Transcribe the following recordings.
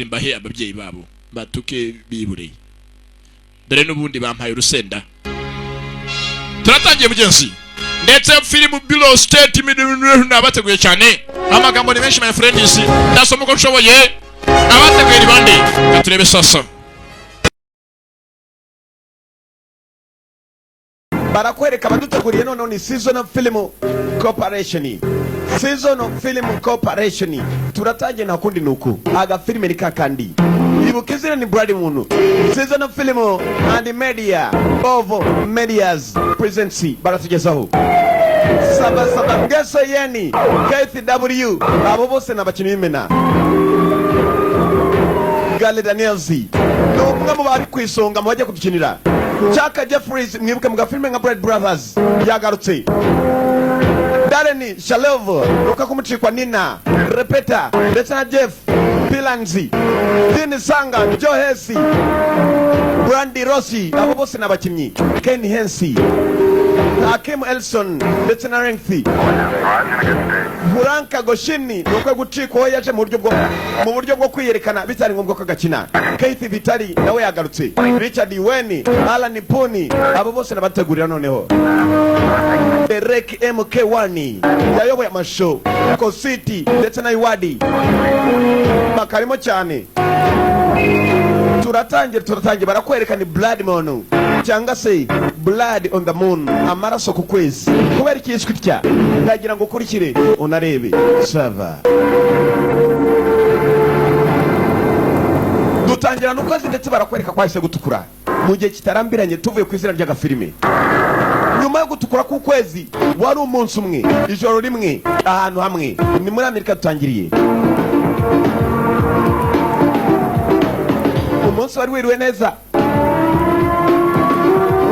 Mbahe ababyeyi babo batuke bibureye. Dore n'ubundi bampaye urusenda. Turatangiye mugenzi, ndetse Film Bureau State nabateguye cyane. Amagambo ni menshi, my friends, ndasoma uko nshoboye. Abateguye ni bande? Reka turebe sasa. Barakwereka abaduteguriye noneho ni Season of Film Corporation, Season of Film Corporation. Turatangiye, nta kundi nuku agafilime ni kakandi. Ibuka izina ni Blood Moon. Season of Film and Media of Medias presents, baratugezaho saba saba Ngeso Yeni, Keith W. Abo bose ni abakinnyi b'imena. Gale Daniels ni umwe mu bari ku isonga mu bajya kudukinira. Chaka Jeffries, mwibuke mu gafilime nka Blood Brothers, yagarutse. Darren Shalov, Luka kumucikwa, Nina Repeta ndetse na Jeff Pilanzi, Dini Sanga, Joe Hesi, Brandy Rossi, abo bose ni abakinnyi. Ken Hensi, Hakim Elson ndetse na Lengthy Buranka Goshini, ni ukwe gucikwaho, yaje mu buryo bwo kwiyerekana bitari ngombwa ko agakina. Keith Vitali nawe yagarutse, Richard Weni, Alan Puni, abo bose nabategurira. Noneho Derek MK1 yayoboye amashow Kositi ndetse na Iwadi bakarimo cyane. Turatangiye, turatangiye. Barakwereka ni Blood Moon cyangwa se Blood on the Moon, amaraso ku kwezi. Kubera ikiswe itya, ndagira ngo ukurikire unarebe sava. Dutangirana ukwezi, ndetse barakwereka kwahise gutukura mu gihe kitarambiranye. Tuvuye ku izina ry'agafilime, nyuma yo gutukura k'ukwezi, wari umunsi umwe, ijoro rimwe, ahantu hamwe, ni muri Amerika. Dutangiriye umunsi wari wiriwe neza,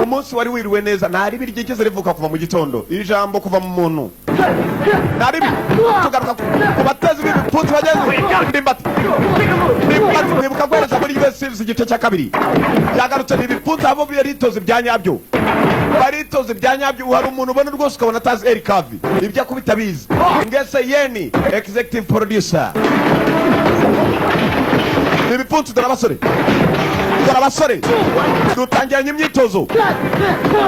umunsi wari wiriwe neza. Nta ribi ryigeze rivuka kuva mu gitondo, iri jambo kuva mu muntu, nta ribi. Tugaruka ku batezi b'ibipfunsi bageze Ndimbati. Ndimbati mwibuka guhereza muri US Series igice cya kabiri, yagarutse. Ni ibipfunsi, abo baritoza ibya nyabyo, baritoza ibya nyabyo. Hari umuntu ubona rwose ukabona atazi Eric Kavi, ibyo akubita abizi. Ngese Yeni, executive producer. Ni ibipfunsi. Dore abasore, dore abasore. Dutangiranye imyitozo,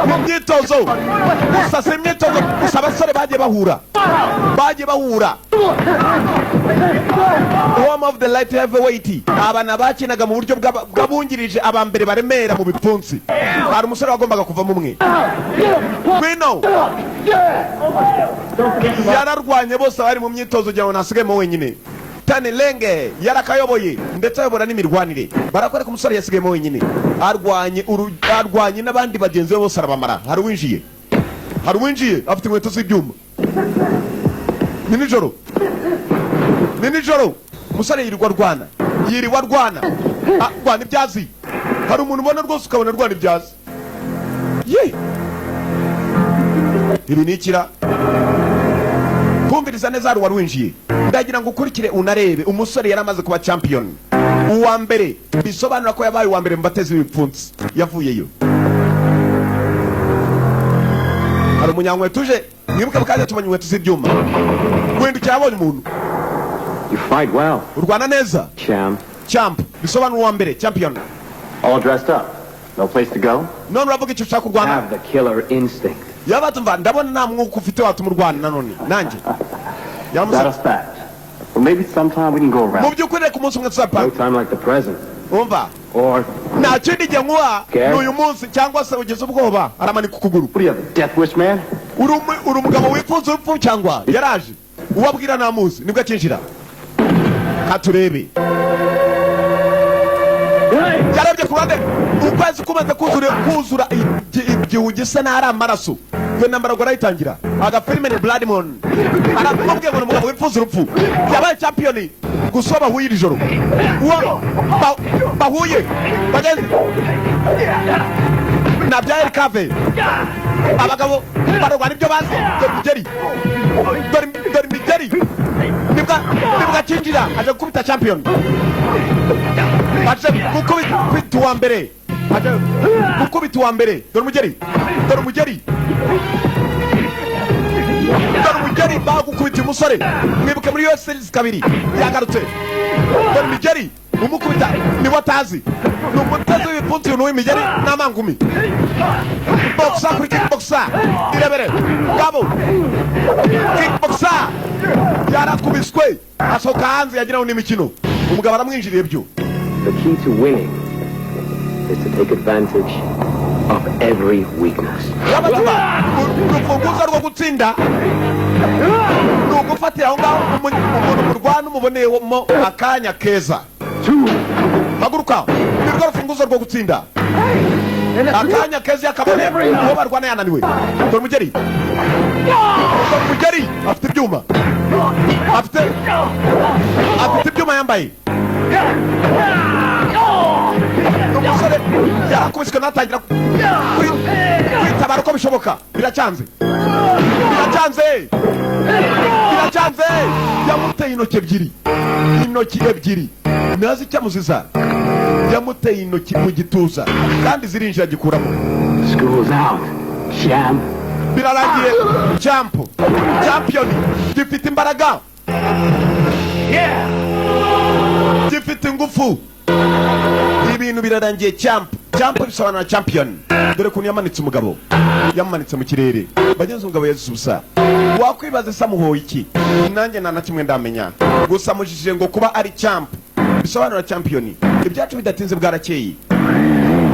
mu myitozo gusa, si imyitozo gusa. Abasore bagiye bahura, bagiye bahura. Home of the light heavyweight, aba ni abakinaga mu buryo bw'abungirije aba mbere baremera mu bipfunsi. Hari umusore wagombaga kuvamo umwe. Ngwino. Yararwanye bose bari mu myitozo kugira ngo ntasigayemo wenyine. Tani Lenge yarakayoboye ndetse ayobora n'imirwanire. Barakwereka umusore yasigayemo wenyine, arwanye n'abandi bagenzi be bose arabamara. Hari uwinjiye, hari uwinjiye afite inkweto z'ibyuma. Ni nijoro, ni nijoro. Umusore yirirwa arwana, yirirwa arwana, arwana ibyazi. Hari umuntu ubona rwose ukabona arwana ibyazi. Ye, ibi ni ikira kumviriza neza. Hari uwari winjiye, ndagira ngo ukurikire unarebe. Umusore yari amaze kuba champion, uwa mbere, bisobanura ko yabaye uwa mbere mu batezi b'ibipfunsi. Yavuyeyo, hari umunyankweto uje. Mwibuke bukajya tubonye inkweto z'ibyuma. Guhindukira yabonye umuntu. You fight well, Urwana neza, champ. Champ bisobanura uwa mbere, champion. All dressed up. No place to go? None uravuga icyo ushaka kurwana? Have the killer instinct. Yaba tumva, ndabona nta mwuka ufite watuma urwana nanone nanjye. That Yaramusabye. a fact. Well, maybe sometime we can go Mu around. by'ukuri, reka umunsi umwe No tuzapanga. time like the present. Umva. Or, Nta kindi gihe nkuha. Okay. Ni uyu munsi cyangwa se ugize ubwoba, aramanika ukuguru. What do you have, a death wish, man? Uri umugabo wifuza urupfu cyangwa? Yaraje, uwabwira ntamuzi, nibwo akinjira. Katurebe, yarebye ku ruhande, ukwezi kumaze kuzura igihu gisa n'aho ari amaraso. Iyo ntambara ngo arayitangira. Agafilime ni Blood Moon. Aramubwiye ngo ni umugabo wifuza urupfu, yabaye champion gusa. Uwo bahuye iri joro, uwo bahuye bagenzi na bya Erikave, abagabo bararwana ibyo bazi. Dore imigeri, dore imigeri. Nibwo akinjira, aje gukubita champion, aje gukubita uwa mbere, aje gukubita uwa mbere. Dore umugeri, dore umugeri, dore umugeri bagukubita umusore. Mwibuke muri yo series kabiri, yagarutse. Dore imigeri. Umukubita niwe atazi, ni umutezi w'ibipfunsi, uyu w'imigeri n'amangumi. Boxer kuri kickboxer, irebere ngabo. Kickboxer yarakubiswe, asohoka hanze, yagira ngo ni imikino. Umugabo aramwinjiriye byo. The key to winning is to take advantage of every weakness. Y'abatima, urufunguzo rwo gutsinda ni ugufatira aho ngaho umuntu murwana umuboneyemo akanya keza. Haguruka, ni rwo rufunguzo rwo gutsinda, akanya keza yakaboneye uwo barwana yananiwe. Dore umugeri, dore umugeri. Afite ibyuma, afite ibyuma yambaye. Ni umusore yarakubiswe, natangira kwitabara uko bishoboka. Biracyanze, biracyanze, biracyanze. Yamuteye intoki ebyiri, intoki ebyiri, ntazi icyo amuziza. Yamuteye intoki mu gituza kandi zirinjira, agikuramo. School's out, champ. Birarangiye, champ, champion. Gifite imbaraga, gifite ingufu, ibintu birarangiye. Champ, champ bisobanura champion. Dore ukuntu yamanitse umugabo, yamanitse mu kirere. Bagenzi, umugabo yazize ubusa. Wakwibaza ese amuhoye iki? Nanjye nta na kimwe ndamenya, gusa amujijije ngo kuba ari champ, bisobanura champion. Ibyacu bidatinze bwarakeye.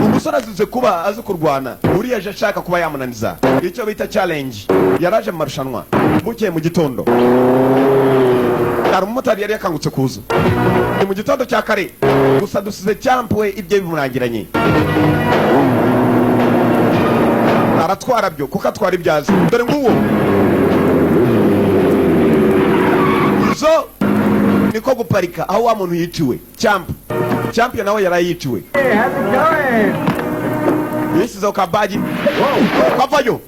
Umusore azize kuba azi kurwana, uriya aje ashaka kuba yamunaniza, icyo bita challenge. Yaraje mu marushanwa. Bukeye mu gitondo, hari umumotari yari yakangutse kuza, ni mu gitondo cya kare. Gusa dusize champ we ibye bimurangiranye, aratwara byo kuko atwara ibyazi. Dore nguwo, izo niko guparika aho wa muntu yiciwe. Champ, champion nawe yarayiciwe, yishyizeho ka badge kavayo.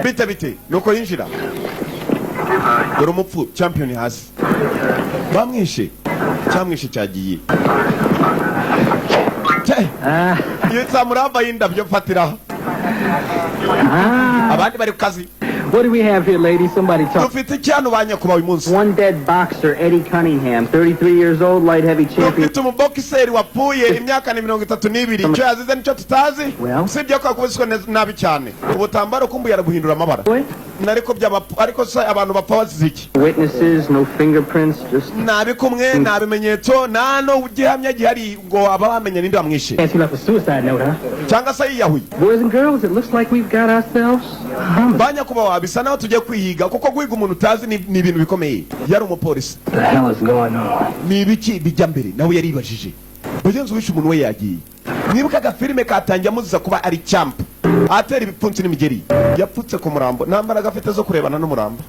Bite bite? Nuko yinjira, dore umupfu champion hasi, bamwishe, cyamwishe cyagiye. Yitsa muramba y'indabyo, mfatiraho abandi bari ku kazi. What do we have here, lady? Somebody talk. Dufite iki hano, ba nyakubahwa, uyu munsi? One dead boxer, Eddie Cunningham, 33 years old, light heavy champion. Dufite umubokiseri wapfuye, imyaka ni 32. Icyo yazize nicyo tutazi, Well? usibye ko yakubiswe nabi cyane. Ubutambaro kumbuye arabuhindura amabara. Nariko byaba, ariko se abantu bapfa bazize iki? Witnesses, no fingerprints, just. Nta bikumwe, nta bimenyetso, nta no gihamya gihari ngo aba bamenya ninde wamwishe. Guess he left a suicide note, huh? Cyangwa se yiyahuye. Boys and girls, it looks like we've got ourselves a homicide. Ba nyakubahwa, bisa naho tugiye kwihiga, kuko guhiga umuntu utazi ni ibintu bikomeye. Yari umupolisi. What the hell is going on? Ni ibiki bijya mbere? Nawe yaribajije. Bagenzi, wishe umuntu we yagiye. Mwibuke agafilime katangiye amuziza kuba ari champ, atera ibipfunsi n'imigeri. Yapfutse ku murambo, nta mbaraga afite zo kurebana n'umurambo.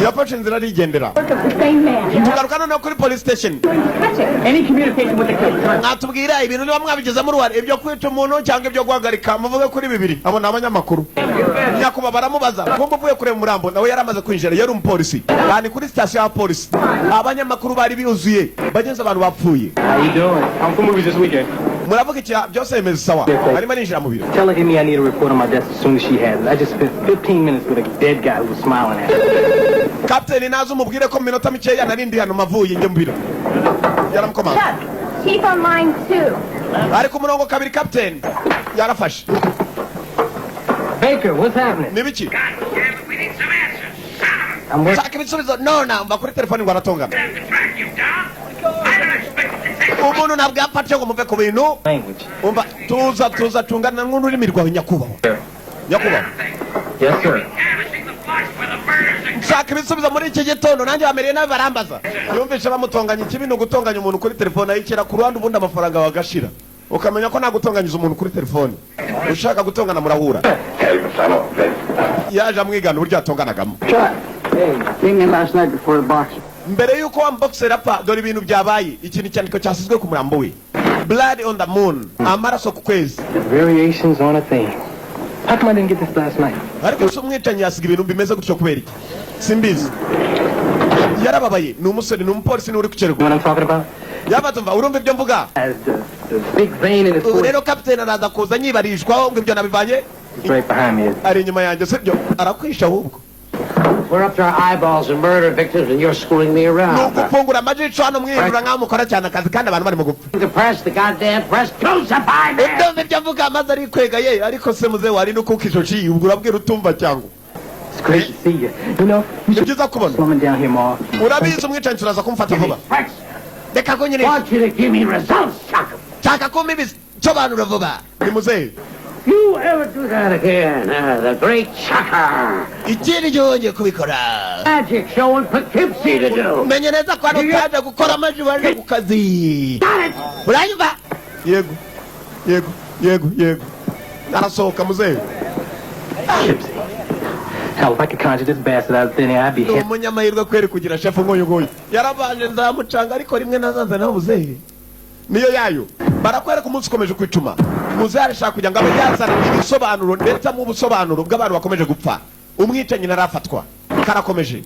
Yafashe inzira arigendera. The same man. Tugaruka noneho kuri police station. Touch it. Any communication with the killer? Mwatubwira ibintu niba mwabigizemo uruhare, ibyo kwica umuntu cyangwa ibyo guhagarika, muvuge kuri bibiri. Abo ni abanyamakuru. Nyakubahwa, baramubaza kumva uvuye kureba umurambo. Nawe yari amaze kwinjira, yari umupolisi. Aha ni kuri sitasiyo ya polisi, abanyamakuru bari buzuye. Bagenzi, abantu bapfuye. How you doing? I'm for movies this weekend. Muravuga iki? Byose bimeze sawa, arimo arinjira mu biro. Tell Emmy I need a report on my desk as soon as she has it. I just spent 15 minutes with a dead guy who was smiling at me. Kapiteni naza umubwire ko mu minota mikeya nari ndi hano, mavuye njye mu biro. Yaramukomanga. Chuck, chief on line two. Ari ku murongo kabiri, kapiteni yarafashe. Baker, what's happening? Ni biki? We need some answers. I'm working. Shaka ibisubizo nona. Mva kuri telefoni ngo aratongana. To track you down. I don't expect it to take Umuntu ntabwo yapfa atyo ngo muve ku bintu. Language. Umva, tuza, tuza, cungana n'ururimi rwawe, nyakubahwa, nyakubahwa. Yes, sir. Canvassing the blocks where the murders occurred. Nshaka ibisubizo muri iki gitondo, nanjye bamereye nabi, barambaza. Yumvishe bamutonganya. Ikibi ni ugutonganya umuntu kuri telefone, ayikera ku ruhande, ubundi amafaranga bagashira. Ukamenya ko nta gutonganyiriza umuntu kuri telefone. Ushaka gutongana murahura. Yaje amwigana uburyo yatonganagamo. Chuck. Hey, came in last night before the boxer. Mbere y'uko wa boxer apfa, dore ibintu byabaye. Iki ni icyandiko cyasizwe ku murambo we: "Blood on the moon", amaraso ku kwezi. Variations on a theme. How come I didn't get this last night? Ariko se umwicanyi yasiga ibintu bimeze gutyo kubera iki? Simbizi. Yarababaye, ni umusore, ni umupolisi, niwe uri ku kirego. You know what I'm talking about? Yaba tumva, urumva ibyo mvuga? Has the big vein in his Ubu forehead. rero kapiteni araza kuza nyibarishwaho ngo ibyo nabivanye. It's right behind me. Ari inyuma yanjye, sibyo? Arakwisha ahubwo. We're up to our eyeballs in murder victims, and you're screwing me Ni around. Ugufungura amajisho hano mwihindura nk'aho mukora cyane akazi kandi abantu barimo gupfa. The press, the goddamn press, crucify me! Ndumva ibyo avuga maze arikwega ye, ariko se muze wari no kuko ijoshi ubwo urabwira utumva cyangwa? It's great to see you. You know, you Ni should byiza kubona. coming down here more often. Urabizi, umwicanyi turaza kumufata vuba. Press! Reka ko nyine. Want you to give me results, Chuck. Nshaka kumpa ibisobanuro vuba, ni muzehe. You ever do that again? The great Chucker. Ikindi gihe wongeye kubikora. Magic show in Poughkeepsie to do. Menye neza ko hano utaje gukora amaji, waje ku kazi. Got it! Uranyumva? Yego, yego, yego, yego. Arasohoka muzehe. Gypsy. Hell, if I could conjure this bastard out of thin air, I'd be Ni hit. umunyamahirwe kweri kugira shefu nk'uyu nguyu. Yarabanje nzamucanga, ariko rimwe nazaza nawe muzehe niyo yayo. Barakwereka umunsi ukomeje kwicuma. Muzehe arashaka kugira ngo abe yazana ibisobanuro ndetse mu busobanuro bw'abantu bakomeje gupfa. Umwicanyi ntarafatwa, karakomeje.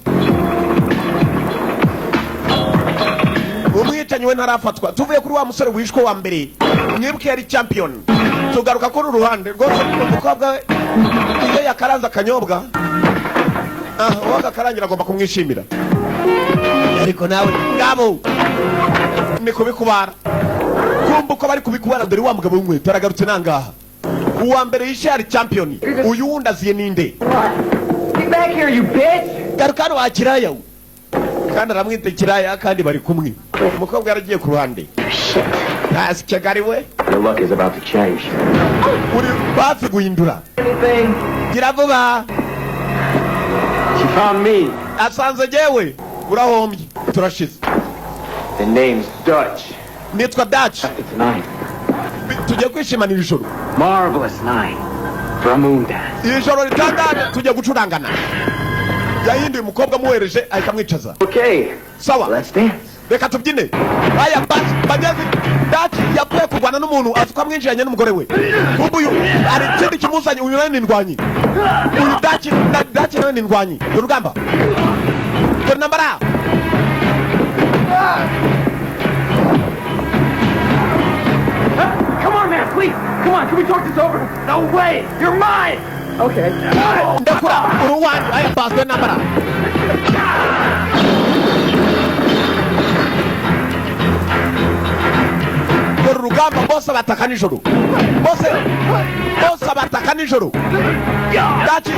Umwicanyi we ntarafatwa. Tuvuye kuri wa musore wishwe wa mbere, mwibuke yari champion. Tugaruka kuri uru ruhande rwose. Umukobwa we iyo yakaranze akanyobwa, ah, uwo gakarangira agomba kumwishimira, ariko nawe ngabo ni kubikubara. Kumva uko bari kubikubara. Dore wa mugabo w'inkweto aragarutse nangaha. Uwa mbere yishe yari champion, uyu wundi aziye ninde? Get back here, you bitch! Garuka hano wakiraya we. Kandi aramwita ikiraya kandi bari kumwe. Umukobwa yaragiye ku ruhande hasi kigali we. Your luck is about to change. Uri hafi guhindura. Anything? Gira vuba. She found me. Asanze jyewe. Urahombye, turashize. The name's Dutch. Nitwa Dutch. Tonight. Tugiye kwishimana ijoro. Marvelous night for a moon dance. Iri joro ritangaje, tugiye gucurangana. Yahinduye umukobwa amuhereje ahita amwicaza. Okay. Sawa. Let's dance. Reka tubyine. Aya basi bageze. Dutch yapfuye kurwana n'umuntu azi ko amwinjiranye n'umugore we. Kumbe uyu hari ikindi kimuzanye. Uyu nawe ni indwanyi. Uyu Dutch Dutch nawe ni indwanyi. Dore urugamba, dore intambara. Come on, man, please. Come on, can we talk this over? No way! You're mine! Okay. Ndakura, uri uwanjye. Aya basi, dore intambara. Dore urugamba. Bose bataka nijoro, bose bose bataka nijoro. Dutch,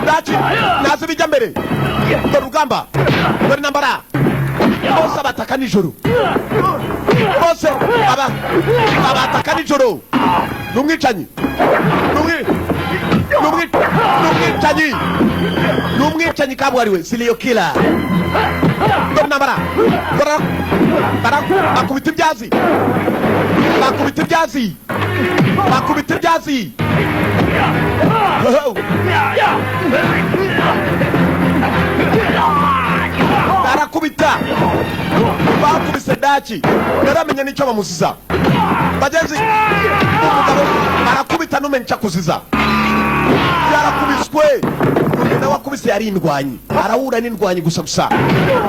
Dutch nazi bijya mbere. Dore urugamba, dore intambara. Bose bataka nijoro, bose aba abataka nijoro. Ni umwicanyi, ni umwicanyi, ni umwicanyi kabuhariwe, serial killer. Dore intambara, dore bara bakubita ibyazi, bakubita ibyazi, bakubita ibyazi. Ho-ho. Barakubita, bakubise Dutch ntaramenya n'icyo bamuziza. Bagenzi, umugabo barakubita ntumenya icyo akuziza. Yarakubiswe. Uyu nawe akubise yari indwanyi. Arahura n'indwanyi gusa gusa,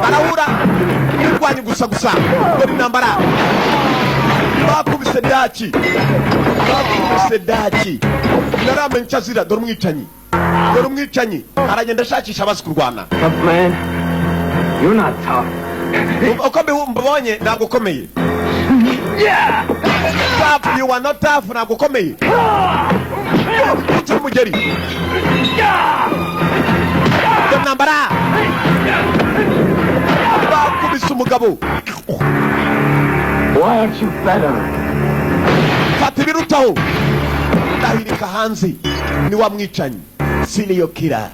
arahura n'indwanyi gusa gusa. Dore intambara. Bakubise Dutch, bakubise Dutch ntaramenya icyo azira. Dore umwicanyi, dore umwicanyi aragenda ashakisha abazi kurwana. Tough man. You're not tough. Uko mbibonye ntabwo ukomeye. Tough, you are not tough. Ntabwo ukomeye. Utse umugeri. Dore intambara. Bakubise umugabo. Why aren't you better? Fata ibirutaho. Ndahirika hanze. Ni wa mwicanyi, serial killer,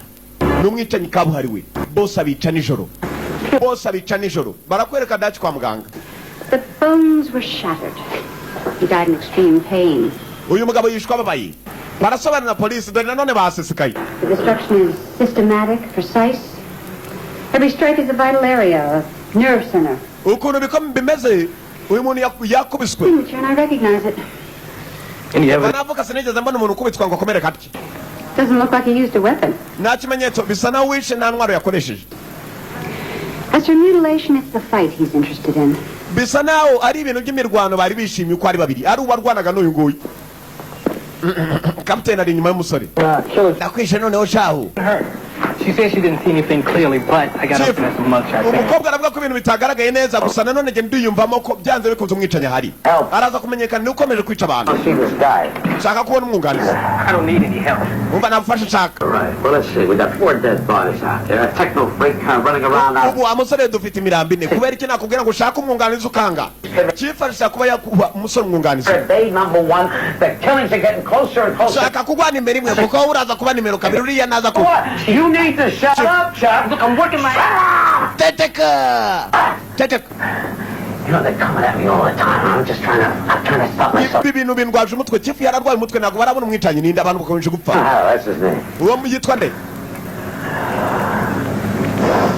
ni umwicanyi kabuhariwe. Bose abica nijoro, bose abica nijoro. Barakwereka Dutch kwa muganga. The bones were shattered. He died in extreme pain. Uyu mugabo yishwe ababaye. Barasobanurira polisi. Dore nanone basesekaye. The destruction is systematic, precise. Every strike is a vital area, a nerve center. Ukuntu biko bimeze, uyu muntu yakubiswe. Signature, and I recognize it. Any evidence? Banavuga sinigeze mbona umuntu ukubitwa ngo akomereke atya. Doesn't look like he used a weapon. Nta kimenyetso, bisa naho wishe nta ntwaro yakoresheje. As for mutilation, it's the fight he's interested in. Bisa naho ari ibintu by'imirwano. Bari bishimye uko ari babiri, ari uwarwanaga n'uyu nguyu. Kapiteni ari inyuma y'umusore. Killer Ndakwishe noneho shahu. Her. She said she didn't see anything clearly, but I got Chief, up at some mugshots. Umukobwa aravuga ko ibintu bitagaragaye neza, gusa nanone njye ndiyumvamo ko byanze bikunze umwicanyi ahari, araza kumenyekana, ni ukomeje kwica abantu. I'll see this guy. Nshaka kubona umwunganizi. I don't need any help. Umva, nta bufasha nshaka. All right. Well, let's see. We got four dead bodies out there. A techno freak kind of running around out. Ubu wa musore, dufite imirambo ine. Kubera iki nakubwira ngo ushake umwunganizi ukanga? Cyifashisha kuba yakuba umusore umwunganizi. Day number one. The killings are getting closer and closer. Shaka kugwa nimero imwe, kuko wowe uraza kuba nimero kabiri, uriya naza kuba. What? You need to shut up, Chuck. Look, I'm working my. Teteka, teteka. They're coming at me all the time. I'm trying to stop myself. Ibi bintu bindwaje umutwe. Chief yararwaye umutwe. Ntabwo barabona umwicanyi ninde, abantu bakomeje gupfa. Oh, that's his name. Uwo yitwa nde,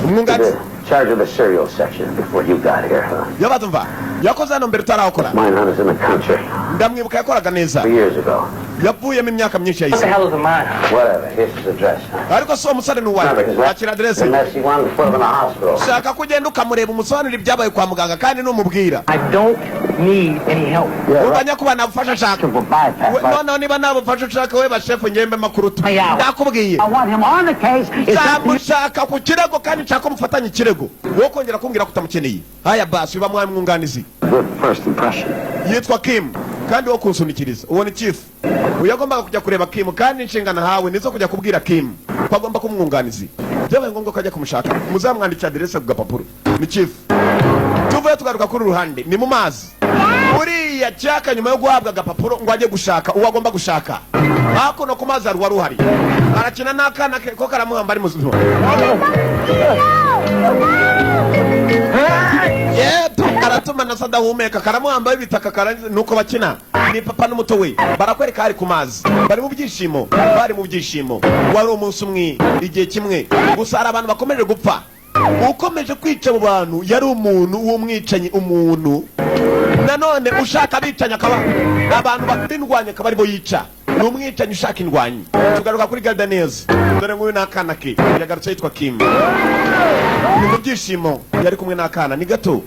umwunganizi? The charge of the serial section before you got here, huh? Yabaza, yakoze hano mbere utarawukora. Mine hunters in the country. Ndamwibuka, yakoraga neza. 3 years ago. Yavuyemo imyaka myinshi What the yahise. hell is a mine? Whatever. Here's his address. Ariko si uwo musore ni uwanjye, akira aderese. The messy one put him in the hospital. Shaka ko ugenda ukamureba, umusobanurira ibyabaye kwa muganga, kandi numubwira. I don't need any help. Umva nyakuba, nta nshaka. Simple bypass. Noneho niba nta bufasha ushaka, we bashefu ngembe makuru tu ndakubwiye. I want him on the case. It's up to you. Nzamushaka ku kirego, kandi nshaka ko mufatanya ikirego. Wowe kongera kumbwira ko utamukeneye, haya basi, uba mwamwunganizi. Good first impression. Yitwa Kim, kandi wo kunsunikiriza uwo ni chief. Uyu yagombaga kujya kureba Kim, kandi inshingano ahawe nizo kujya kubwira Kim ko agomba kumwunganizi. Byabaye ngombwa ko ajya kumushaka, muzamwandikira aderese ku gapapuro. Ni chief. Tuvuye tugaruka kuri ruhande, ni mu mazi. Uriya cyaka, nyuma yo guhabwa agapapuro ngo ajye gushaka uwo agomba gushaka, hakuno ku mazi hari uwari uhari arakina n'akana ke, ko karamuhamba ari muzima. Yetu aratuma na sadahumeka, karamuhamba ibitaka nuko bakina, ni papa n'umuto we. Barakwereka hari ku mazi, bari mu byishimo, bari mu byishimo. Wari umunsi umwe, igihe kimwe gusa. Hari abantu bakomeje gupfa. Ukomeje kwica abo bantu yari umuntu w'umwicanyi, umuntu nanone ushaka abicanyi, akaba abantu b'indwanyi akaba aribo yica. Ni umwicanyi ushaka indwanyi. Tugaruka kuri Gardanez, dore nguyu ni akana ke, yagarutse yitwa Kim. Ni mu byishimo, yari kumwe n'akana, ni gato.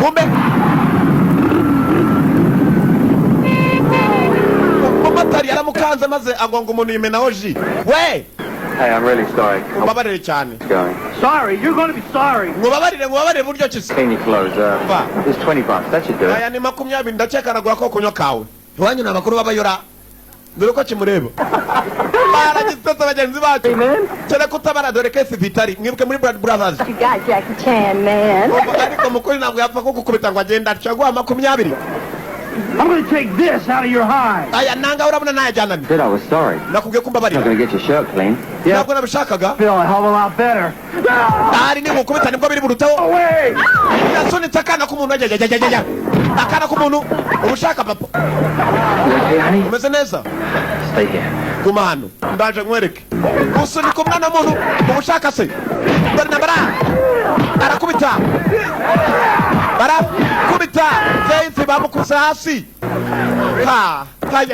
Kumbe umumotari yaramukanze maze agonga umuntu, yimenaho ji we. Hey, I'm really sorry. Mubabarire cyane. Going. Sorry, you're going to be sorry. Mubabarire, mubabarire buryo ki se? Clean your clothes. Va. It's 20 bucks. That should do it. Aya ni 20, ndakeka nagura ko kunywa kawe iwanyu. Ni abakuru b'abayora, dore ko kimureba, baragitetse bagenzi bacu cyane kutabara. Dore kesi vitari, mwibuke muri Blood Brothers. You got Jackie Chan, man. Ariko mukuri ntabwo yapfa kugukubita ngo agende atyo, aguha 20. I'm going to take this out of your hide. Aya nanga urabona nayajyana nde? Said I was sorry. Nakubwiye ko mbabarira. Not gonna get your shirt clean. Ntabwo nabishakaga. Feel a hell of a lot better. Ahari nimukubita nibwo biri burutaho. Yasunitse akana k'umuntu, ajya akana k'umuntu uba ushaka papa. You okay, honey? Umeze neza? Stay here. Guma hano, ndaje nkwereke. Gusunika umwana w'umuntu uba ushaka se. Dore nambara, arakubita, barakubita Faith, bamukubise hasi. Ha ha,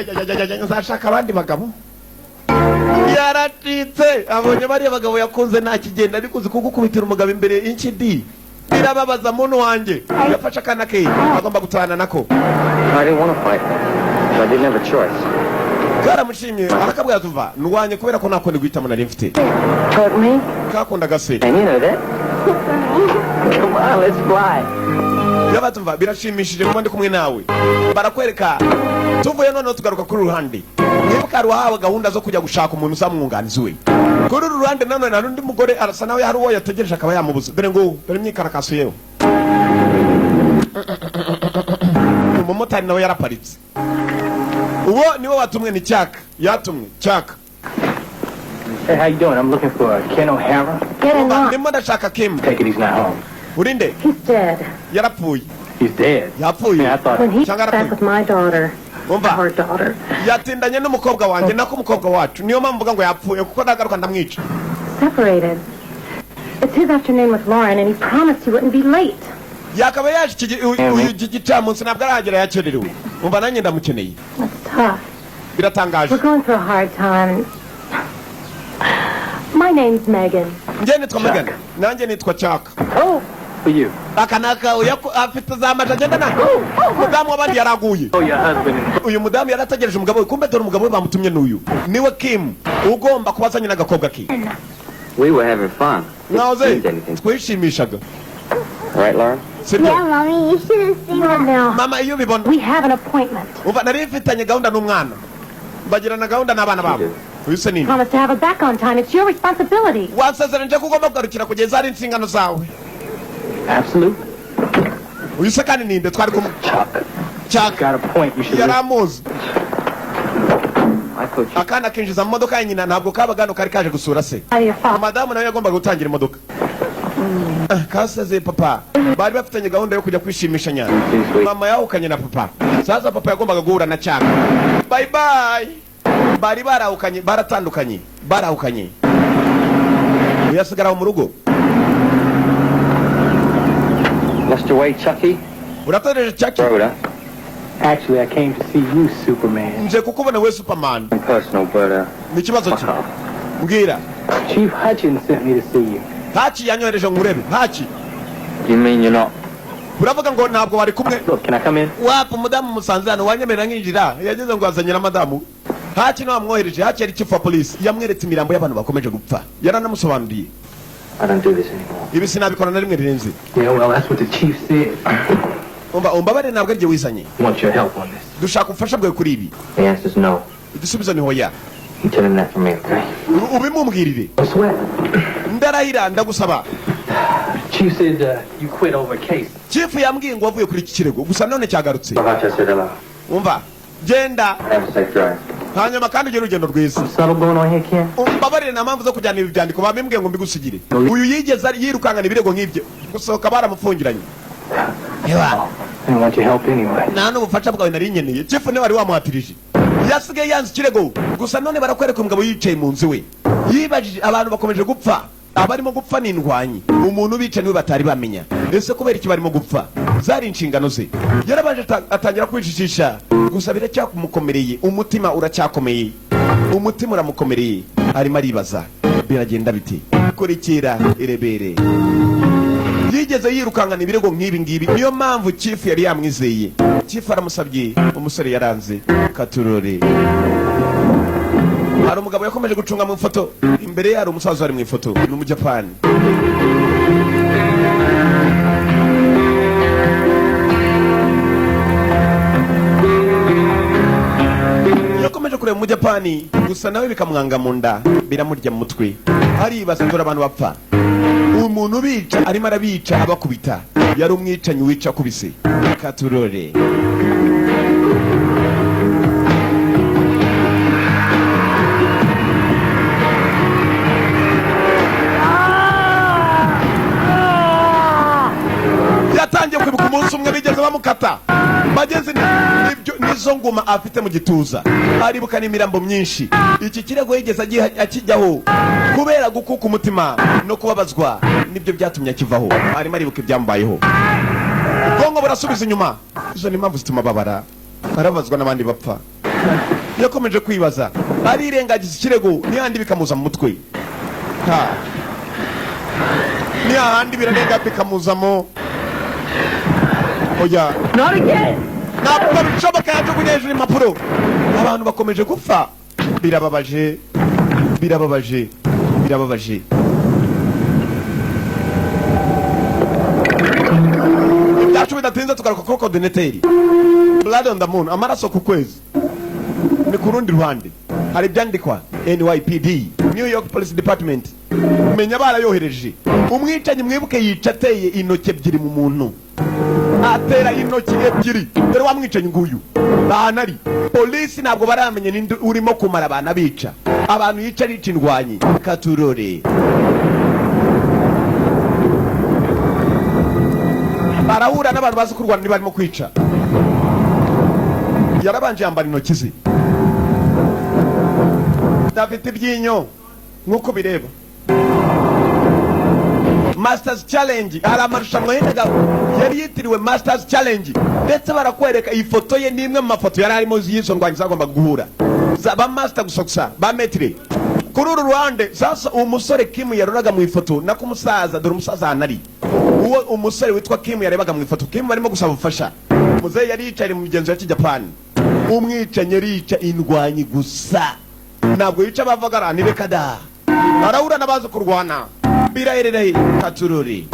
nzashaka abandi bagabo. Yaracitse, abonye bariya bagabo yakunze nta kigenda, ariko uzi kugukubitira umugabo imbere y'ikidi birababaza muntu wanjye. Yafashe akana ke, agomba gutahana nako. I didn't want to fight, but I didn't have a choice. Karamushimye, arakabwira tuva ndwanye kubera ko nta kundi guhitamo nari mfite. Hurt me? Kakundaga se. And you know that. Come on, let's fly. Yaba tumva birashimishije kuba ndi kumwe nawe. Barakwereka tuvuye noneho tugaruka kuri ruhande, mwibuka hari uwahawe gahunda zo kujya gushaka umuntu uzamwunganizi we. Kuri uru ruhande nanone hari undi mugore, arasa nawe hari uwo yategereje akaba yamubuze. Dore ngo dore imyikarakaso yewe, umumotari nawe yaraparitse. Uwo niwe watumwe, ni Cyaka, yatumwe Cyaka. Hey, how you doing? I'm looking for Ken O'Hara. Get in line. Ndimo ndashaka Kim. Take it he's not home. Urinde? He's dead. Yarapfuye. He's dead. Yapfuye. Yeah, I thought. When he Cyangwa back yarapfuye. with my daughter, Umva. our daughter, Yatindanye n'umukobwa wanjye, nako umukobwa wacu. Niyo mpamvu mvuga ngo yapfuye, kuko nagaruka ndamwica. Separated. It's his afternoon with Lauren, and he promised he wouldn't be late. Yakaba yaje uyu iki gicamunsi, ntabwo arahagera, yakererewe. Umva, nanjye ndamukeneye. That's tough. Biratangaje. We're going through a hard time. My name's Megan. Njye nitwa Megan. Nanjye nitwa Cyaka. Oh, For you. Aka ni aka afite za maji agendana. Umudamu w'abandi yaraguye. Oh, your husband and Uyu mudamu yarategereje umugabo we. Kumbe dore umugabo we bamutumye n'uyu, niwe Kim ugomba kuba azanye n'agakobwa ke. We were having fun. Mwahoze Didn't anything. twishimishaga. Right, Lauren? Sibyo? Yeah, Mommy, you should have seen that. Now, Mama, iyo ubibona. we have an appointment. Umva, nari mfitanye gahunda n'umwana, bagirana gahunda n'abana babo. Uyu se nini? Promise to have her back on time. It's your responsibility. Wasezeranije ko ugomba kugarukira kugeza ari inshingano zawe. Absolutely. Uyu se kandi ninde twari kumwe? Chuck. Cyaka. Got a point. You should Yari amuzi. I thought you. Akana kinjiza mu modoka ya nyina, ntabwo kabaga hano, kari kaje gusura se. By your father. Madamu nawe yagombaga gutangira imodoka. Ah, kasezeye papa, bari bafitanye gahunda yo kujya kwishimisha nyana. Mama yahukanye na papa, sasa papa yagombaga guhura na Cyaka. Bye bye. Bari barahukanye, baratandukanye, barahukanye, uyasigara mu rugo. Lost your way, Chucky? Urategereje, Cyaki? Rhoda. Actually, I came to see you, Superman. Nje kukubona we, Superman. Personal, but Ni ikibazo fuck ki? off. Mbwira. Chief Hutchins sent me to see you. Haki yanyohereje ngo urebe Haki. You mean you're not? Uravuga ngo ntabwo wari kumwe? Look, can I come in? Wapa, umudamu musanze hano, wanyemerera nkinjira? Yageze ngo azanye na madamu. Haki niwe wamwohereje. Haki yari chief wa police, yamweretse imirambo y'abantu bakomeje gupfa, yaranamusobanuriye. I don't do this anymore. Ibi sinabikora na rimwe rirenze. Yeah, well, that's what the chief said. Umva, umbabare, ntabwo ari wizanye. Want your help on this. Dushaka ubufasha bwawe kuri ibi. The answer's no. Igisubizo ni hoya. You tell him that for me, okay? Ubimumbwirire. No sweat. Ndarahira, ndagusaba. Chief said you quit over a case. Chief yambwiye ngo wavuye kuri iki kirego, gusa none cyagarutse. I said hello. Umva, genda. Have a safe drive. Hanyuma kandi ugire urugendo rwiza. Subtle going on here, Ken? Umbabarire, nta mpamvu zo kujyana ibi byandiko, babimbwiye ngo mbigusigire. Uyu yigeze yirukankana ibirego nk'ibyo, gusohoka baramufungiranye. Ewa. I didn't want your help anyway. Nta n'ubufasha bwawe nari nkeneye. Chief niwe wari wamuhatirije, yasigaye yanze ikirego. Gusa none barakwereka umugabo yicaye mu nzu we, yibajije abantu bakomeje gupfa. Abarimo gupfa ni indwanyi, umuntu ubica niwe batari bamenya. Ese kubera iki barimo gupfa? Zari inshingano ze. Yarabanje atangira kwijijisha, gusa biracyamukomereye, umutima uracyakomeye, umutima uramukomereye, arimo aribaza biragenda biti. Kurikira irebere. Yigeze yirukankana ibirego nk'ibi ngibi, niyo mpamvu chief yari yamwizeye. Chief aramusabye, umusore yaranze. Katurore, hari umugabo yakomeje gucunga mu ifoto. Imbere ye hari umusaza wari mu ifoto, ni Umujapani. Yakomeje kureba Umujapani, gusa nawe bikamwanga mu nda, biramurya mu mutwe, aribaza: dore abantu bapfa, umuntu ubica arimo arabica abakubita. Yari umwicanyi wica akubise. Katurore. Yatangiye kwibuka umunsi umwe bigeze bamukata bageze nizo nguma afite mu gituza, aribuka n'imirambo myinshi. Iki kirego yigeze akijyaho kubera gukuka umutima no kubabazwa, nibyo byatumye akivaho. Arimo aribuka ibyambayeho, ubwonko burasubiza inyuma. Izo ni impamvu zituma babara, arabazwa n'abandi bapfa. Yakomeje kwibaza, arirengagiza ikirego, n'ihandi bikamuza mu mutwe. Ha, ni hahandi birarenga bikamuzamo. Oya. Not again! Ntabwo bishoboka. Yajugunye hejuru impapuro. Abantu bakomeje gupfa, birababaje, birababaje, birababaje. Ibyacu bidatinze tugaruka kuri coordinateur. Blood on the moon, amaraso ku kwezi. Ni ku rundi ruhande hari ibyandikwa NYPD, New York Police Department. Menya barayohereje umwicanyi. Mwibuke yica ateye intoki ebyiri mu muntu, atera intoki ebyiri. Dore wa mwicanyi nguyu ahantu ari. Polisi ntabwo baramenya ninde urimo kumara abantu, abica abantu, yica arica indwanyi. Katurore. Barahura n'abantu bazi kurwana niba barimo kwica. Yarabanje yambara intoki ze, afite ibyinyo nk'uko bireba. Masters Challenge, hari amarushanwa yendaga yari yitiriwe Masters Challenge, ndetse barakwereka iyi foto ye, ni imwe mu mafoto yari arimo y'izo ndwanyi zagombaga guhura. Ba master gusa gusa, ba maître. Kuri uru ruhande sasa, uwo musore Kim yaroraga mu ifoto nako umusaza, dore umusaza ahantu ari. Uwo umusore witwa Kim yarebaga mu ifoto, Kim barimo gusaba ubufasha. Muzehe yari yicaye mu migenzo ya kijapani. Umwicanyi arica indwanyi gusa, ntabwo yica abavagara. Reka da, arahura n'abazi kurwana. Biraherereye katururi.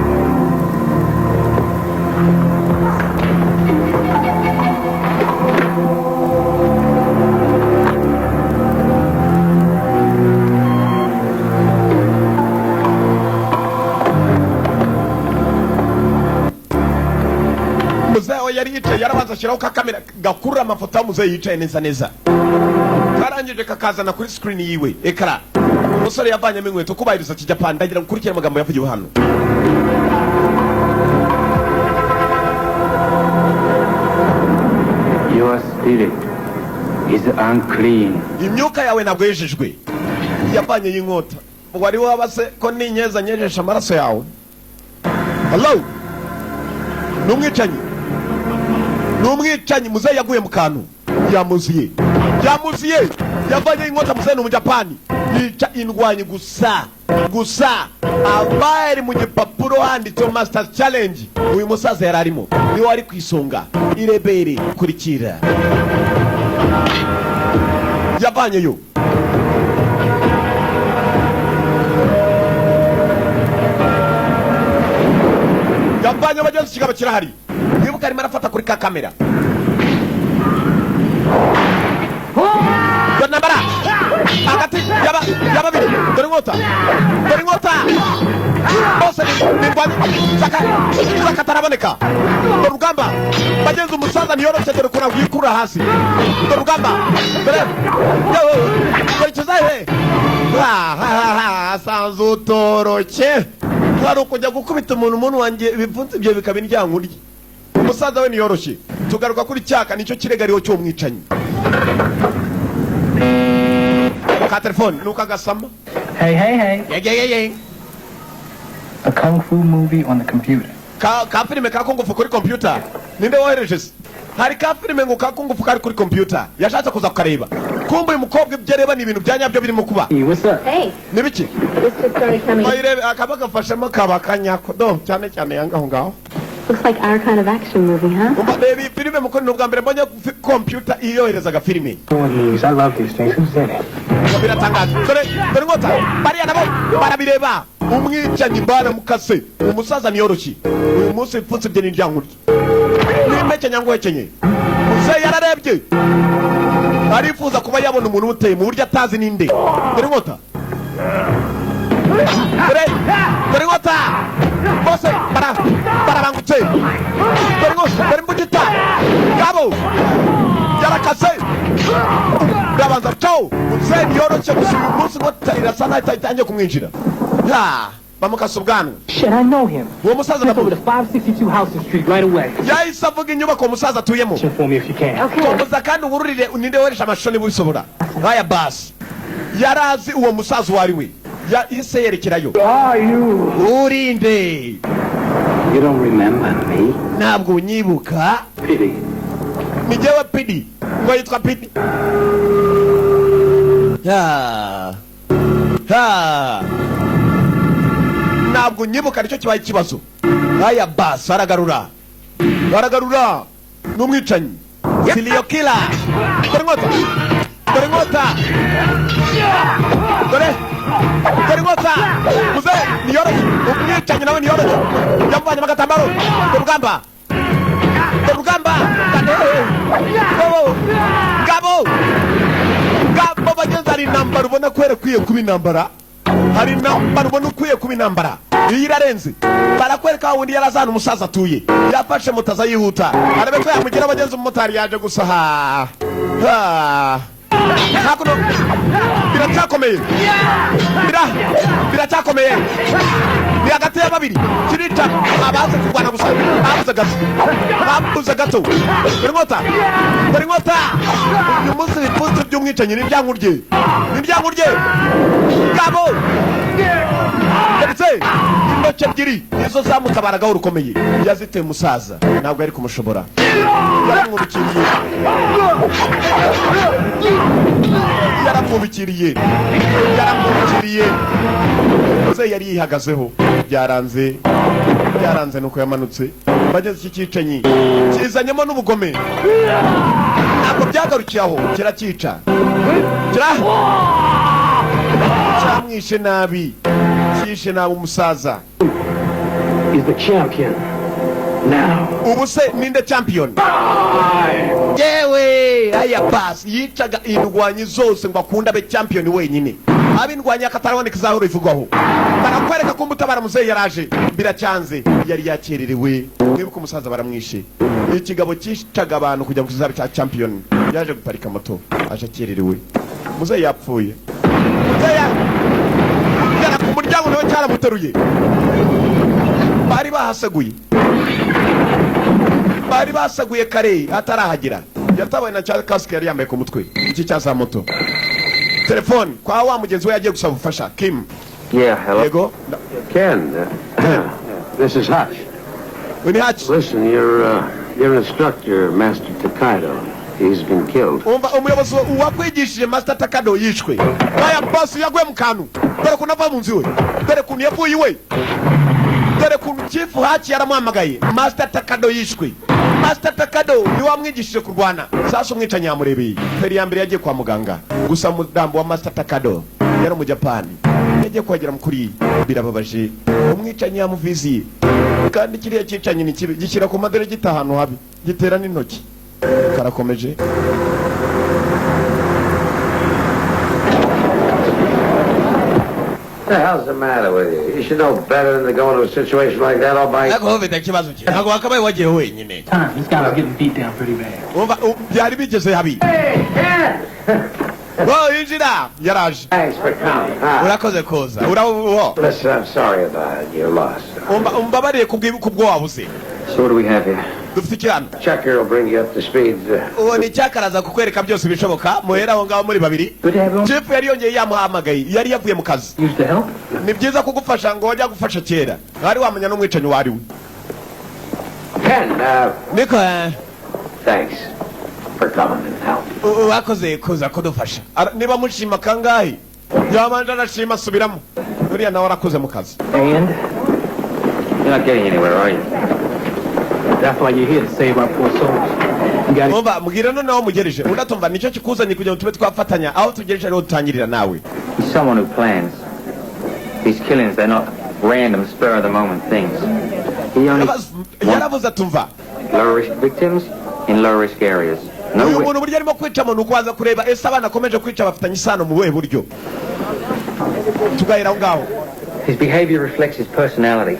Muzehe we yari yicaye, yarabanza ashyiraho ka kamera gakurura amafoto y'umuzehe yicaye neza neza, karangije kakazana kuri screen yiwe écran. Umusore yavanyemo inkweto kubahiriza kijapani. Ndagira ngo ukurikire amagambo yavugiwe hano. Your spirit is unclean. Imyuka yawe ntabwo yejejwe. Yavanye y'inkota, wari waba se ko ninyeza nyejesha amaraso yawe? Hello, ni umwicanyi, ni umwicanyi. Muzehe yaguye mu kantu, yamuziye, yamuziye. Yavanye inkota. Muzehe ni umujapani, yica indwanyi gusa gusa. Abari mu gipapuro handitseho Masters Challenge, uyu musaza yari arimo, niwe wari ku isonga. Irebere, kurikira, yavanyeyo. Yavanye abagenzi, ikigabo kirahari. Wibuka arimo arafata kuri ka kamera. Dore intambara hagati ya babiri. Dore inkota, dore inkota. Bose ni ndwanyi zaka ataraboneka. Dore urugamba bagenzi, umusaza ntiyoroshye. Dore ukuntu yikurura hasi. Dore urugamba, dore yewe, dore ikizahe asanze utoroke. Hari ukujya gukubita umuntu wanjye ibipfunsi ibyo bikaba indyankurye. Umusaza we ntiyoroshye. Tugaruka kuri cyaka, nicyo kirego ariho cy'umwicanyi ka telefone nuko agasama. Hey, hey, hey. Yegeyeye. A kung fu movie on the computer. Ka filime ka kung fu kuri computer, ninde wohereje se? Hari ka filime ngo ka kung fu kari kuri computer, yashatse kuza kukareba. Kumva uyu mukobwa ibyo areba ni ibintu bya nyabyo birimo kuba. Hey, what's up? Hey, Ni biki? this just started coming. Bayirebe akaba gafashemo kaba kanyako do cyane cyane yanga aho ngaho. Looks like our kind of action movie, huh? Umva, reba iyi filime muko ni ubwa mbere mbonye computer iyoherezaga filime. Four movies. I love these things. Who's in it? Ngo biratangaje. Dore, dore inkota. Bariya nabo barabireba. Umwicanyi baramukase. Umusaza niyoroshye uyu munsi, ibipfunsi bye ni indyankurye n'impeke nyanguhekenye. Muzehe yararebye, arifuza kuba yabona umuntu umuteye mu buryo atazi ninde. Dore inkota, dore, dore inkota. Bose barabangutse. Dore inkota, dore imbugita. Ngabo yarakase, urabanza cawo. Muzehe ntiyoroshye gusa uyu munsi inkota irasa naho itangiye kumwinjira. Ha, bamukase ubwanwa. Shit, I know him. Uwo musaza Step over ndamuzi. to 562 Houston Street right away. Yahise avuga inyubako uwo musaza atuyemo. For me if you can. Okay. Komeza kandi uwururire ninde wohereje amashusho niba ubisobora. Nk'aya basi yarazi uwo musaza uwo ari we, yahise yerekerayo. Are you? Urinde? You don't remember me? Ntabwo unyibuka? Pity. Ni jyewe Pidi. Ngo yitwa Pidi. Ha ha, ntabwo unyibuka, nicyo kibaye ikibazo. Aya basi aragarura, aragarura. Ni umwicanyi, serial killer. Dore inkota, dore inkota, dore, dore inkota. Muze niyoroshye, umwicanyi nawe niyoroshye. Yamuvanyemo agatambaro. Dore urugamba, dore urugamba. Ngabo, ngabo, ngabo bagenzi. Hari intambara ubona ko yarakwiye kuba intambara, hari intambara ubona ukwiye kuba intambara, iyi irarenze. Barakwereka wa wundi yari azana umusaza atuye, yafashe moto aza yihuta arebe ko yamugira. Abagenzi, umumotari yaje gusa. Ha ha, hakuno biracyakomeye, biracyakomeye, ni hagati ya babiri kirica abaze kurwana gusa. Babuze gato, babuze gato. Dore inkota, dore inkota. Uyu munsi ibipfunsi by'umwicanyi ni ibyankurye, ni ibyankurye. Ngabo ndetse intoki ebyiri nizo zamutabaragaho rukomeye, yaziteye umusaza, ntabwo yari kumushobora. Yaramwubikiriye, yaramwubikiriye, yaramwubikiriye. Muzehe yari yihagazeho, byaranze, byaranze. Nuko yamanutse bageze iki cyicanyi kizanyemo n'ubugome. Ntabwo byagarukiye aho, kirakica, kira cyamwishe nabi, cyishe nabi umusaza. He's the champion. Now. Ubu se ninde champion? Yewe, aya basi yicaga indwanyi zose ngo akunde abe champion wenyine, abe indwanyi akataraboneka izahora ivugwaho. Barakwereka ko umutabara muzehe yaraje, biracyanze, yari yakererewe. Mwibuke umusaza baramwishe. Ikigabo cyicaga abantu kugira ngo kizabe cya champion yaje guparika moto, aje akererewe, muzehe yapfuye. Muzehe yara ku muryango nawe cyaramuteruye. Bari bahaseguye, bari basaguye kare atarahagera. Yatabaye na cya kasike yari yambaye ku mutwe, iki cya za moto. Telefone kwa wa mugenzi we yagiye gusaba ubufasha, Kim. Yeah, hello. Yego. Ken, this is Hutch. We ni Hutch. Listen, your instructor, Master Takaido, he's been killed. Umva, umuyobozi wakwigishije Master Takado yishwe. Aya boss yaguye mu kantu. Dore ukuntu ava mu nzu iwe, dore ukuntu yavuye iwe, dore ukuntu Chief Hutch yaramuhamagaye. Master Takado yishwe. Master Takado niwe wamwigishije kurwana. Sasa umwicanyi yamurebeye feri ya mbere, yagiye kwa muganga gusa. Umurambo wa Master Takado, yari umujapani, yagiye kuhagera mukuri. Birababaje, umwicanyi yamuviziye. Kandi kiriya cyicanyi ni kibi, gishyira ku madere, gita ahantu habi, gitera n'intoki. Karakomeje. What the hell's the matter with you? You should know better than to go into a situation like that all by. Ariko ufite ikibazo cye, ntabwo wakabaye wagiye wenyine. Time. This guy was getting beat down pretty bad. Umva, byari bigeze habi. Hey, Ken! Oh, yinjira, yaraje. Thanks for coming. Huh? Urakoze koza uraho. Listen, I'm sorry about your loss. Umva, umbabariye kubwo wabuze. So what do we have here? Dufite iki hano? Checker will bring you up to speed. Uwo ni icyakaraza kukwereka byose bishoboka. Muhera aho ngaho muri babiri. Good to have you. Chief yari yongeye yamuhamagaye, yari yavuye mu kazi. Used to help. Ni byiza kugufasha ngo wajya gufasha kera wari wamenya n'umwicanyi uwo ari we. Ken, Niko. thanks for coming and help. Wakoze kuza kudufasha. Niba mushima kangahe yabanje arashima asubiramo, uriya nawe arakoze mu kazi. And You're not getting anywhere, are you? that's why you're here, to save our poor souls. You got Umva, mbwira noneho mugereje. Undi atumva nicyo kikuzanye kugira ngo tube twafatanya, aho tugereje ariho dutangirira nawe. He's someone who plans. These killings, they're not random, spur of the moment things. He only Yaravuze atumva low risk victims in low risk areas. No uyu way. muntu uburyo arimo kwicamo ni ukubanza kureba ese abana akomeje kwica bafitanye isano mu buhe buryo, tugahera aho ngaho. His behavior reflects his personality.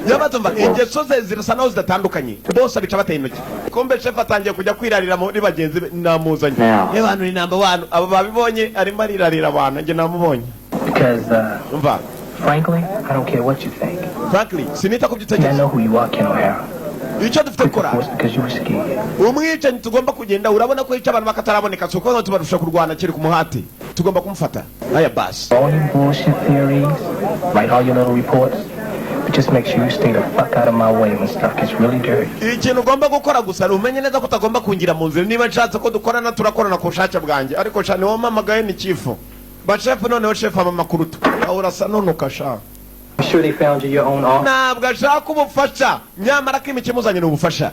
Yabatumva ingeso ze zirasa naho zidatandukanye, bose abica bateye intoki. Kumbe chef atangiye kujya kwirarira muri bagenzi be, namuzanye. Now. Abantu ni number one, abo babibonye arimo arirarira abantu, njye namubonye. Because, Umva, frankly, I don't care what you think. Frankly, sinita ku byo And I utekereza. know who you are, Ken O'Hara. Icyo dufite gukora, Force because you were scared. umwicanyi tugomba kugenda, urabona ko yica abantu bakataraboneka, si uko tubarusha kurwana, kiri ku muhati, tugomba kumufata. Aya basi. All your bullshit theories, write all your little reports, but just make sure you stay the fuck out of my way when stuff gets really dirty. Ikintu ugomba gukora gusa ni umenye neza ko utagomba kungira mu nzira. Niba nshatse ko dukorana, turakorana ku bushake bwanjye. Ariko sha niwo mpamagaye ni chief ba chef, noneho chef aba amakurutu aho urasa nunuka sha. I'm sure they found you your own office. Ntabwo ashaka ubufasha, nyamara ko imikimuzanye ni ubufasha.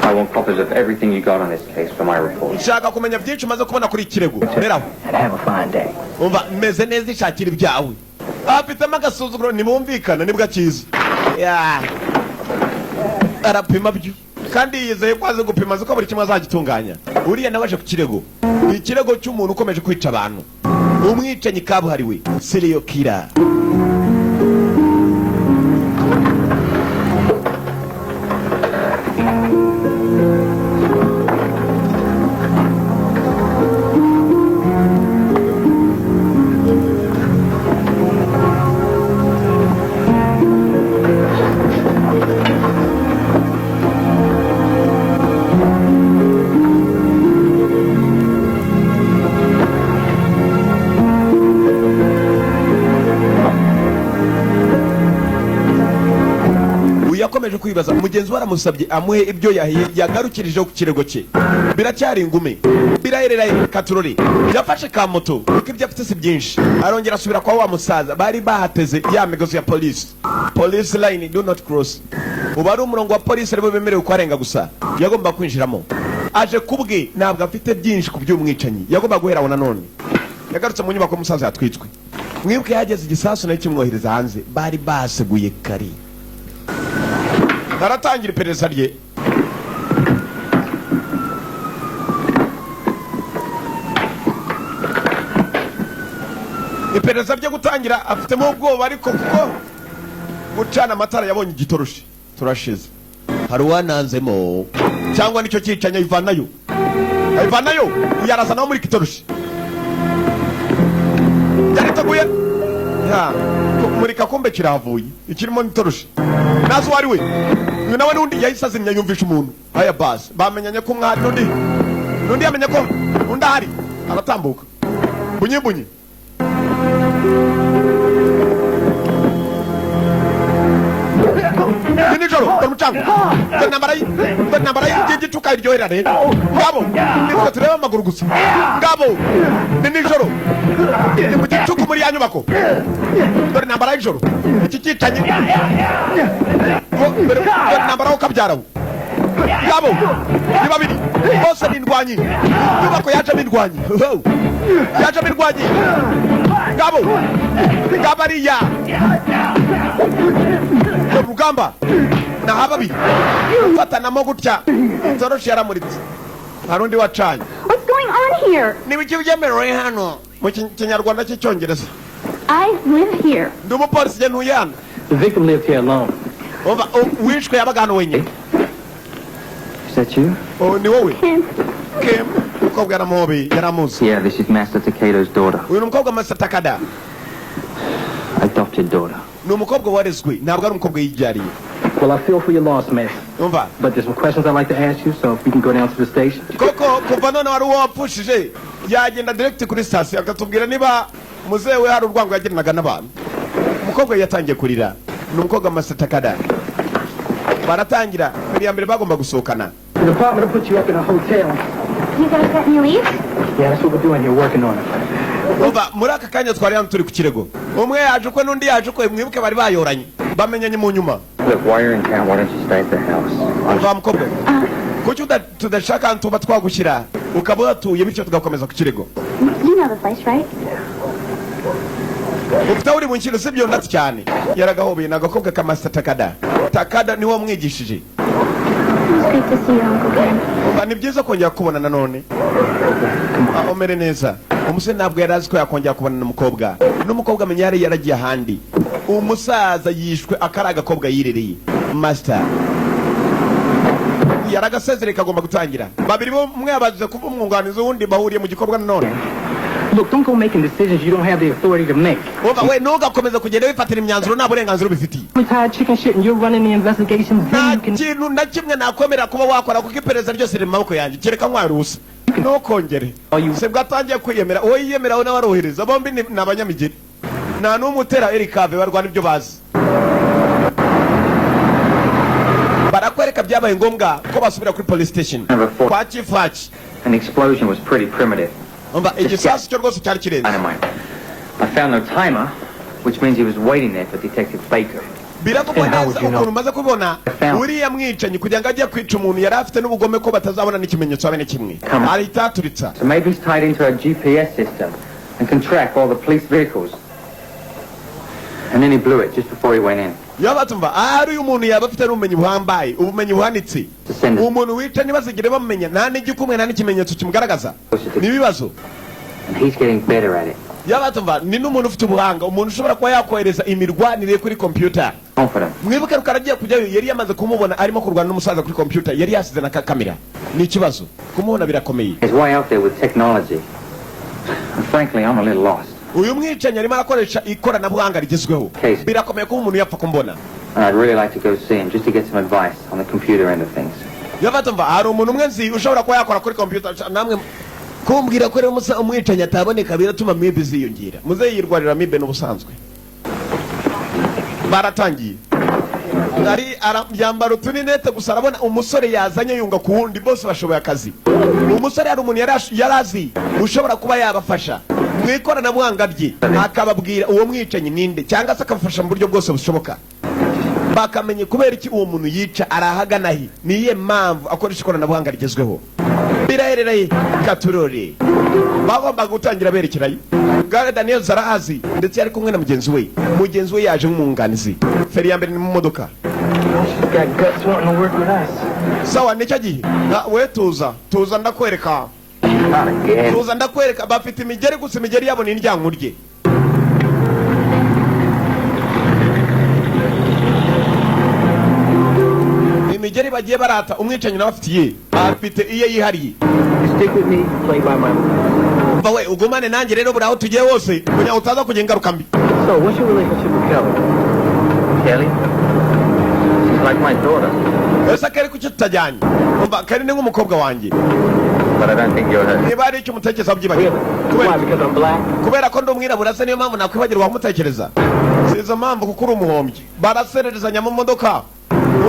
I want copies of everything you got on this case for my report. Nshaka kumenya byinshi umaze kubona kuri iki kirego meraho. And have a fine day. Umva, meze neza, ishakira ibyawe. Afitemo agasuzuguro, ntibumvikana nibwo akiza. Ya. Arapima byo kandi yizeye ko azi gupima, azi ko buri kimwe azagitunganya. Uriya nawe aje ku kirego, ikirego cy'umuntu ukomeje kwica abantu, umwicanyi kabuhariwe, serial killer. Yakomeje kwibaza. Mugenzi we aramusabye amuhe ibyo yagarukirijeho ku kirego cye. Biracyari ingume, biraherera he? Katurori yafashe ka moto kuko ibyo afite si byinshi. Arongera asubira kwa wa musaza. Bari bahateze ya migozi ya polisi, police line, do not cross. Ubu ari umurongo wa polisi, aribo bemerewe kuharenga gusa. Yagomba kwinjiramo aje kubwe, ntabwo afite byinshi ku by'umwicanyi. Yagomba guhera aho. Nanone yagarutse mu nyubako y'umusaza yatwitswe. Mwibuke yageze igisasu nayo kimwohereza hanze, bari baseguye kare. Aratangira iperereza rye. Iperereza ryo gutangira afitemo ubwoba, ariko kuko gucana amatara yabonye igitoroshi, turashize. Hari uwananzemo cyangwa nicyo cyicanyi. Ayivanayo, ayivanayo, uyaraza nawe muri kitoroshi. Yariteguye ya kumurika, kumbe kirahavuye, ikirimo n'itoroshi. Nazi uwo ari we. Uyu nawe n'undi yahise azimya, yumvisha umuntu. Aya basi bamenyanye ko umwe ahari, n'undi yamenye ko undi ahari, aratambuka bunyi bunyi. Ni nijoro, dore umucanga, dore intambara y'igicuka iryoherane. Ngabo nitwe tureba amaguru gusa. Ngabo ni nijoro, ni mu gicuku muri ya nyubako. Dore intambara y'ijoro, iki cyicanyi. Dore intambara wo kabyarawe. Ngabo ni babiri, bose ni indwanyi. Inyubako yajemo indwanyi. Wow. Yajemo indwanyi. Ngabo ngabariya, dore urugamba naha babiri gufatanamo gutya. Itoroshi yaramuritse, hari undi wacanye. What's going on here? Niba iki byemerewe hano mu Kinyarwanda cy'Icyongereza? I live here. Ndi umupolisi, njye ntuye hano. The victim lived here alone. Umva, wishwe yabaga hano wenyine. Is that you? Oh, ni wowe? Kim. Kim. Umukobwa yaramuhobeye, yaramuzi. Yeah, this is Master Takedo's daughter. Uyu ni umukobwa Master Takada. Adopted daughter. Ni umukobwa warezwe, ntabwo ari umukobwa yibyariye. Well, I feel for your loss, miss. Umva. But there's some questions I'd like to ask you, so if we can go down to the station. Koko kuva none wari uwo wapfushije, yagenda direct kuri sitasiyo akatubwira niba muzehe we hari urwango yagiranaga n'abantu. Umukobwa yatangiye kurira. Ni umukobwa Master Takada. Baratangira mbere ya mbere bagomba gusohokana. The department will put you up in a hotel. You guys got any leads? Yeah, that's what we're doing here, working on it. Umva, muri aka kanya twari hano turi ku kirego, umwe yaje ukwe n'undi yaje ukwe. Mwibuke bari bayoranye, bamenyanye mu nyuma. Look, while you're in town, why don't you stay at the house? I'm Umva mukobwa, kuki tudashaka ahantu tuba twagushyira ukaba uhatuye, bityo tugakomeza ku kirego? You know the place, right? Ufite aho uri mu kintu, sibyo? Ndati cyane yaragahobeye. Ni agakobwa ka Master Takada. Takada niwe wamwigishije. It was great to see you, Uncle Ken. Umva, ni byiza kongera kubona nanone. Ah, umere neza. Umusore ntabwo yari azi ko yakongera kubona n'umukobwa. N'umukobwa amenya yari yaragiye ahandi. Umusaza yishwe akari agakobwa yirereye. Master yaragasezereye, kagomba gutangira. Babiri bo, umwe yabaje kuba umwunganizi, uwundi bahuriye mu gikorwa nanone. Look, don't go making decisions you don't have the authority to make. Umva we, ntugakomeze kugenda wifatira imyanzuro nta burenganzira ubifitiye. Retired chicken shit and you're running the investigation, Nta then you can... kintu na kimwe nakwemerera kuba wakora, kuko iperereza ryose riri mu maboko yanjye, kereka nkwara ubusa. Ntukongere. Sibwo atangiye kwiyemera. Uwo yiyemera we nawe arohereza. Bombi ni abanyamigeri, nta n'umwe utera erikave, barwana ibyo bazi. Barakwereka byabaye ngombwa ko basubira kuri police station Number four. kwa Chifaci. And the explosion was pretty primitive. Umva, igisasu cyo rwose cyari kirenze. Dynamite. I found no timer, which means he was waiting there for Detective Baker. Biravugwa And how neza would you know? ukuntu umaze kubibona. Found. Uriya mwicanyi, kugira ngo ajye kwica umuntu, yari afite n'ubugome ko batazabona n'ikimenyetso habe na kimwe. Come on. Ahita aturitsa. So maybe he's tied into our GPS system and can track all the police vehicles. And then he blew it just before he went in. Yaba tumva ahari uyu muntu yaba afite n'ubumenyi buhambaye, ubumenyi buhanitse. To send it. Umuntu wica ntibazigere bamumenya, nta n'igikumwe, nta n'ikimenyetso kimugaragaza, ni ibibazo. And he's getting better at it. Yaba tumva ni n'umuntu ufite ubuhanga, umuntu ushobora kuba yakohereza imirwanire kuri computer. Confident. Mwibuke Rukara agiye kujyayo yari yamaze kumubona arimo kurwana n'umusaza kuri computer, yari yasize na kakamera. Ni ikibazo, kumubona birakomeye. He's way out there with technology. And frankly, I'm a little lost. Uyu mwicanyi arimo arakoresha ikoranabuhanga rigezweho. Case. Birakomeye kuba umuntu yapfa kumubona. And I'd really like to go see him just to get some advice on the computer end of things. Yaba tumva hari umuntu umwe nzi ushobora kuba yakora kuri computer. Namwe kumbwira ko rero umwicanyi ataboneka biratuma amibe ziyongera. Muze yirwarira amibe n'ubusanzwe. Baratangiye. Ari yambara uturinete gusa, arabona umusore yazanye yunga ku wundi, bose bashoboye akazi. Umusore hari umuntu yari azi ushobora kuba yabafasha mu ikoranabuhanga rye, akababwira uwo mwicanyi ninde, cyangwa se akabafasha mu buryo bwose bushoboka, bakamenya kubera iki uwo muntu yica, arahagana he, niyihe mpamvu akoresha ikoranabuhanga rigezweho. Biraherereye katurore, bagombaga gutangira berekerayo. Gare Daniel zarahazi, ndetse yari kumwe na mugenzi we. Mugenzi we yaje nk'umwunganizi. Feri ya mbere ni mu modoka. She's got guts wanting to work with us. Sawa, nicyo gihe. We tuza, tuza ndakwereka. Not again. Tuza ndakwereka. Bafite imigeri gusa, imigeri yabo ni indyankurye. Imigeri bagiye barata. Umwicanyi nawe afite iye, afite iye yihariye. Stick with me, play by my rules. Umva we, ugumane nanjye rero buri aho tugiye hose kugira ngo utaza kugira ingaruka mbi. So, what's your relationship with Kelly? Kelly? She's like my daughter, Ese Kelly kuki tutajyanye? Umva, Kelly ni nk'umukobwa wanjye. but I don't think you're her. Niba hari icyo umutekereza byibagirwa. Really? Kubera Why? Because I'm black? Kubera ko ndi umwirabura se niyo mpamvu nakwibagirwa wamutekereza? Si izo mpamvu, kuko uri umuhombyi. Barasererezanya mu modoka,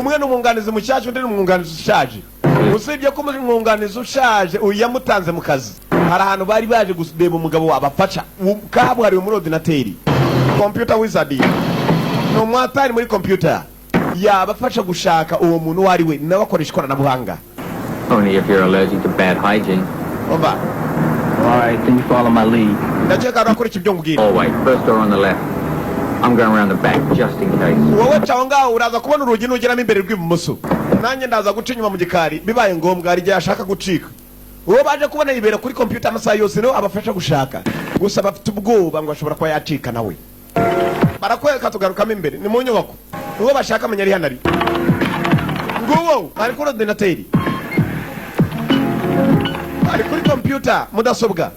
umwe ni umwunganizi mushyashya, undi ni umwunganizi ushaje. Usibye ko umwunganizi ushaje uyu yamutanze mu kazi. Hari ahantu bari baje kureba umugabo wabafasha kabuhariwe muri ordinateri, computer wizard, ni umwatari muri computer, yabafasha gushaka uwo muntu uwo ari we, nawe akoresha ikoranabuhanga. Only if you're allergic to bad hygiene. Umva. All right, then you follow my lead. Ndakeka urakora ibyo nkubwira. Hallway, first door on the left. I'm going around the back just in case. Wowe ca aho ngaho, uraza kubona urugi nugeramo imbere rw'ibumoso, nanjye ndaza guca inyuma mu gikari bibaye ngombwa. Hari igihe ashaka gucika. Uwo baje kubona yibera kuri kompiyuta amasaha yose, niwe abafasha gushaka. Gusa bafite ubwoba ngo ashobora kuba yacika nawe. Barakwereka, tugarukamo imbere, ni mu nyubako. Uwo bashaka amenya ari hano, ari nguwo, ari kuri ordinateri, ari kuri kompiyuta, mudasobwa,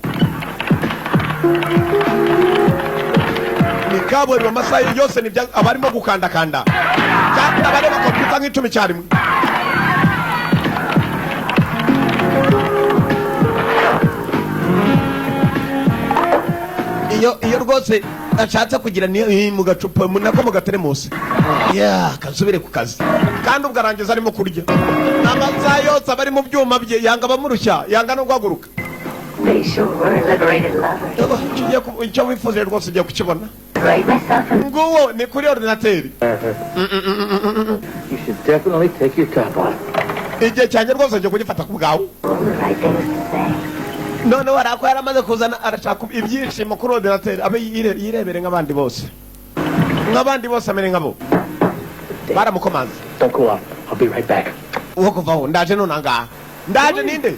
ni kabuhariwe amasaha yose, ni abarimo gukandakanda cyangwa abareba kompiyuta nk'icumi icyarimwe. Iyo rwose ashatse kugira ni mu gacupa nako mu gateremusi ya kansubire ku kazi, kandi ubwo arangiza arimo kurya. Amasaha yose aba ari mu byuma bye, yanga abamurushya, yanga no guhaguruka. They sure were liberated lovers. Icyo icyo wifuje rwose ugiye kukibona. Write myself in. Nguwo ni kuri ordinateri. You should definitely take your top off. Igihe cyanjye rwose ngiye kugifata ku bwawe. All the right things to say. Noneho hari ako yaramaze kuzana, arashaka ibyishimo kuri ordinateri, abe yirebere nk'abandi bose, nk'abandi bose, amere nkabo. Baramukomanze. Don't go off. I'll be right back. Uwo kuvaho, ndaje none ngaha, ndaje. Ninde?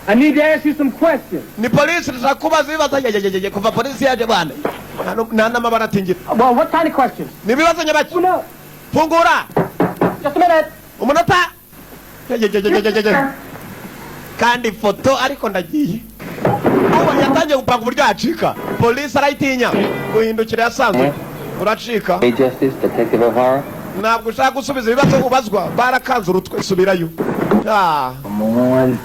I need to ask you some questions. Ni polisi, ndashaka kubaza ibibazo. Yegegege, kuva polisi yaje bwana, nta n'amabara atingira. Well, what kind of questions? Ni ibibazo nyabaki? Open up. Fungura. Just a minute. Umunota. Yegegegegege. Kandi foto ariko ndagiye. Ubu yatangiye gupanga uburyo yacika polisi, arayitinya guhindukira yasanzwe uracika. Hey, Justice, Detective O'Hara. Ntabwo ushaka gusubiza ibibazo ubazwa, barakanze urutwe, subirayo. Ah, Come on.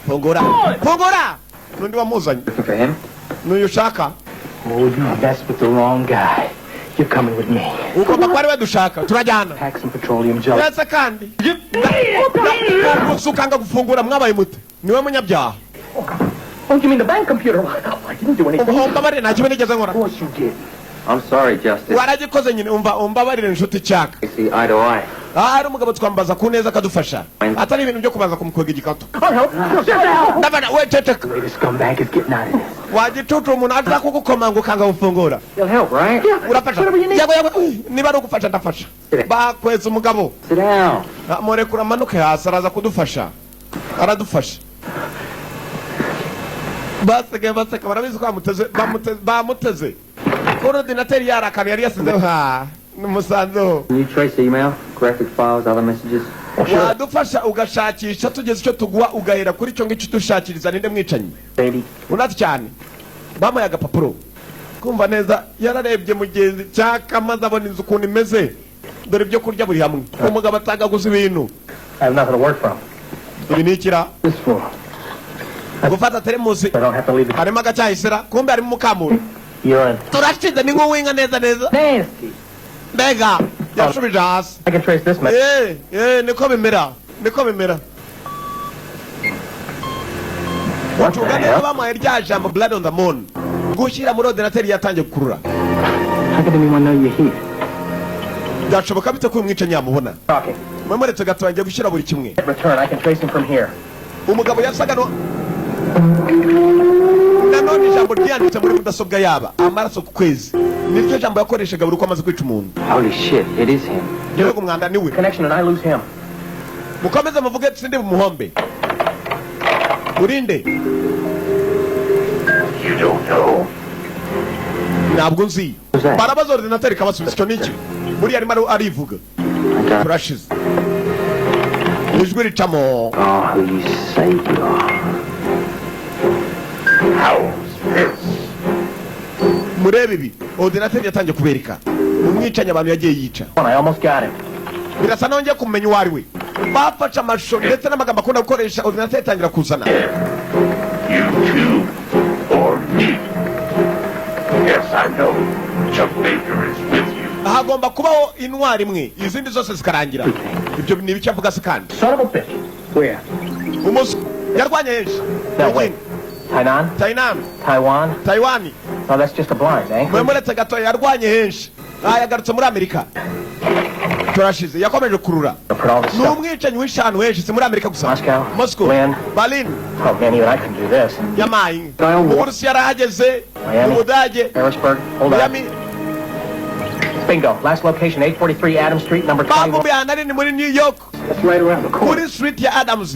fungura, fungura. N'undi wamuzanye. Looking for him? N'uyu ushaka? Oh, you messed with the wrong guy. You're coming with me. Ugomba kuba ari we dushaka, turajyana. Pack some petroleum jelly. Ndetse kandi gusa ukanga gufungura, mwabaye mute? Niwe munyabyaha. Oh, you mean the bank computer? Oh, I didn't do anything. Umbabarire, nta kibi nigeze nkora. Of course you did. I'm sorry, Justice. Waragikoze nyine. Umva, umbabarire inshuti cyaka. We see eye to eye. Aha hari umugabo twambaza ku neza akadufasha, atari ibintu byo kubanza kumukwega igikatu. I'll help. No, shut down. Ndabona we, ceceka. The latest scumbag is getting out of this. Wagicucu, umuntu aza kugukomanga ukanga gufungura. You'll help, right? Urafasha? Whatever you need. Yego, yego, niba ari ugufasha ndafasha. Bakweza umugabo. Sit down. Ah, murekura amanuke hasi, araza kudufasha, aradufasha. Basigaye baseka, barabizi ko bamuteze, bamuteze, bamuteze kuri ordinateri yari akantu yari yasizeho, ha n'umusanzeho. Can you trace email, graphic files, other messages? Wadufasha ugashakisha, tugeze icyo tuguha, ugahera kuri icyo ngicyo udushakiriza ninde mwicanyi? Baby. Unati cyane bamuhaye agapapuro. Kumva neza, yararebye mugenzi cyaka maze abona inzu ukuntu imeze. Dore ibyo kurya buri hamwe, umugabo atagaguza ibintu. I have nothing to work from. Ibi ni ikira? This for? Gufata teremusi. I don't have to leave it. Harimo agacyayisera, kumbe harimo umukamuro. Urine. Turashize, ni nk'uwinka neza neza. Nasty. Mbega! Yashubije hasi. I can trace this man. Niko bimera, niko bimera. What the Gucunga neza. hell? Bamuhaye rya jambo "blood on the moon", gushyira muri ordinateur, yatangiye gukurura. How could anyone know you're here? Byashoboka bite ko uyu mwicanyi yamubona? Talking. Mwemuretse gato, yagiye gushyira buri kimwe. Return. I can trace him from here. Umugabo yasaga no nanone ijambo ryanditse muri mudasobwa, yaba amaraso ku kwezi, niryo jambo yakoreshaga buri uko amaze kwica umuntu. Holy shit, it is him. Yewe, umwanda niwe. Connection and I lose him. Mukomeze muvuge, sindi bumuhombe. Urinde? You don't know. Ntabwo nzi. Who's that? Barabaza ordinateur ikabasubiza. Icyo ni iki? Buriya arimo arivuga. I got Turashize, ijwi ricamo. Oh, who you say you are. How's this? Murebe ibi, ordinateur yatangiye kubereka umwicanyi, abantu yagiye yica. I almost got him. Birasa naho ngiye kumenya uwo ari we. Bafashe amashusho ndetse n'amagambo akunda gukoresha, ordinateur itangira kuzana. You two or me? Yes, I know. Chuck Baker is with you. Hagomba kubaho intwari imwe, izindi zose zikarangira. Ibyo ni ibiki avuga se kandi? Son of a bitch. Where? Umuswa yarwanye henshi. Now wait. Tainan? Tainan. Taiwan? Taiwan. Oh, that's just the blinds, eh? Mwemuretse gato, yarwanye henshi. Ah, yagarutse muri Amerika. Turashize, yakomeje kurura. Put all this Ni stuff. umwicanyi wishe ahantu henshi, si muri Amerika gusa. Moscow. Moscow. Berlin. Berlin. Oh man, even I couldn't do this. Yamaye mu Burusiya, yarahageze. Miami. Mu Budage. Harrisburg. Hold on. Miami. Bingo. Last location, 843 Adams Street, number 21. Bavumbuye ahantu ari, ni muri New York. That's right around the corner. Kuri street ya Adams,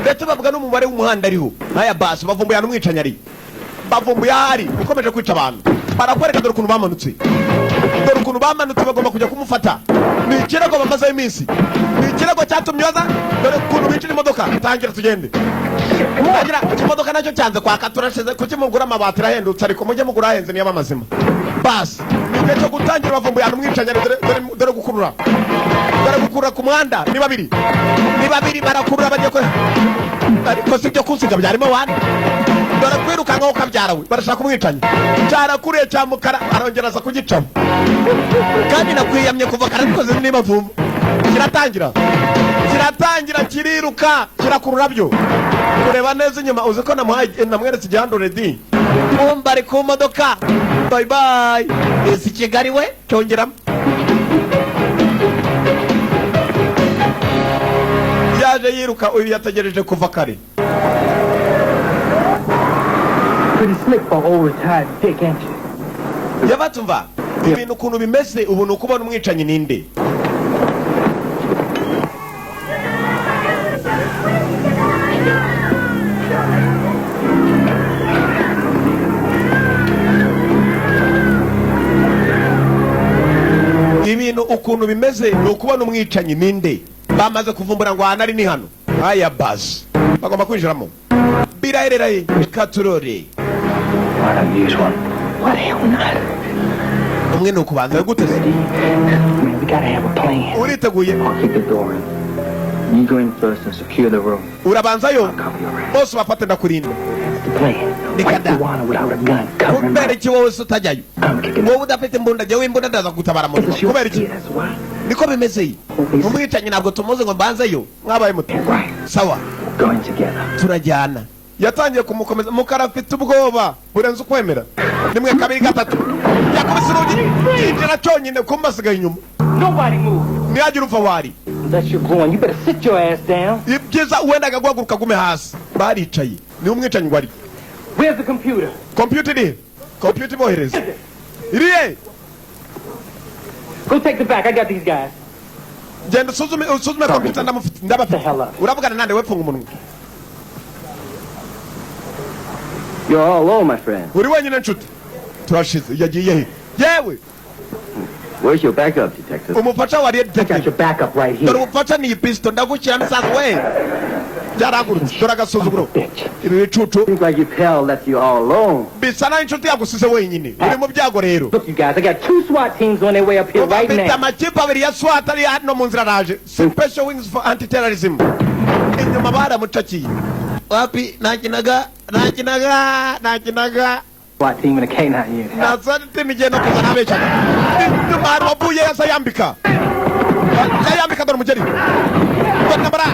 ndetse bavuga n'umubare w'umuhanda ariho nk'aya basi. Bavumbuye ahantu umwicanyi ari, bavumbuye aho ari, ukomeje kwica abantu. Barakwereka, dore ukuntu bamanutse, dore ukuntu bamanutse. Bagomba kujya kumufata. Ni ikirego bamazeho iminsi, ni ikirego cyatumye baza. Dore ukuntu binjira imodoka. Tangira tugende, tangira. Ikimodoka nacyo cyanze kwaka. Turashize. Kuki mugura amabati arahendutse? Ariko mujye mugura ahenze niyo amazima. Basi ni igihe cyo gutangira. Bavumbuye ahantu umwicanyi ari. Dore, dore, dore gukurura, dore gukurura ku muhanda. Ni babiri, ni babiri, barakurura, bagiye kure. Ariko si ibyo kunsiga byarimo wane. Dore kwirukanka ukabyara we. Barashaka umwicanyi. Cyarakuriye cya mukara, arongera aza kugicamo. Kandi nakwiyamye kuva kare, ariko niba vumba. Kiratangira, kiratangira, kiriruka, kirakurura byo kureba neza inyuma. Uzi ko namuhaye, namweretse igihanda already. Kumba ari ku modoka. Bye bye, isi Kigali we. Cyongeramo, yaje yiruka. Uyu yategereje kuva kare. Pretty slick for old retired dick, ain't you? Yabatumva ibintu ukuntu bimeze ubu, ni ukubona umwicanyi ninde. Ibintu ukuntu bimeze ni ukubona umwicanyi ninde. Bamaze kuvumbura ngo ahantu ari ni hano. Aya basi bagomba kwinjiramo. Birahereraye katurore. Why don't you use one? Why the hell not? Umwe ni ukubanza gute se? Man, we gotta have a plan. Uriteguye? I'll kick the door in. You go in first and secure the room. Urabanzayo. Cover your ass. Bose bafate, ndakurinda. That's the plan. Nikada. Wipe Luana without a gun. Cover him Kubera up. iki wowe se utajyayo? I'm kicking Wowe udafite imbunda, jyewe imbunda ndaza gutabara mu nyuma. Kubera iki? Yeah, that's why. Niko bimeze. Umwicanyi ntabwo tumuzi ngo mbanzeyo. Mwabaye muto. Right. Sawa. We're going together. Turajyana. Yatangiye kumukomeza. Mukara afite ubwoba burenze ukwemera. Rimwe, kabiri, gatatu, yakubise urugi yinjira cyonyine. Kumba asigaye inyuma. Nobody move. Ntihagire uva wari. Unless you're going, you better sit your ass down. Ibyiza wendaga guhaguruka, agume hasi. Baricaye, niwe umwicanyi ngo ari. Where's the computer? Kompiyuta irihe? Kompiyuta ibohereza irihe? Go take the back. I got these guys. Genda usuzume, usuzume kompiyuta. Ndamufite, ndabafite. The hell up. Uravugana nande we? Pfunga umunwa. You're all alone, my friend. Uri wenyine nshuti. Turashize, yagiye he yewe? Where's your backup, detective? Umufasha wariye, Got detective? your backup right Dore here. umufasha ni iyi pisito. Ndagushyiramo isasu we. Byarahagurutse. Dore agasuzuguro. Bitch. Ibi bicucu. Seems like your pal left you all alone. Bisa naho inshuti yagusize wenyine, uri mu byago rero. Look, you guys, I got two SWAT teams on their way up here right Mfite now. amakipe abiri ya SWAT ari hano mu nzira araje, Special Wings for Anti Terrorism. Inyuma baramucakiye. Wapi, nakinaga, nakinaga, nakinaga. SWAT team and a K9 unit. Na SWAT team igiye no kuza, nabeshyaga. Inyuma hari wavuye yasa yambika yambika. Dore umugeri, dore intambara,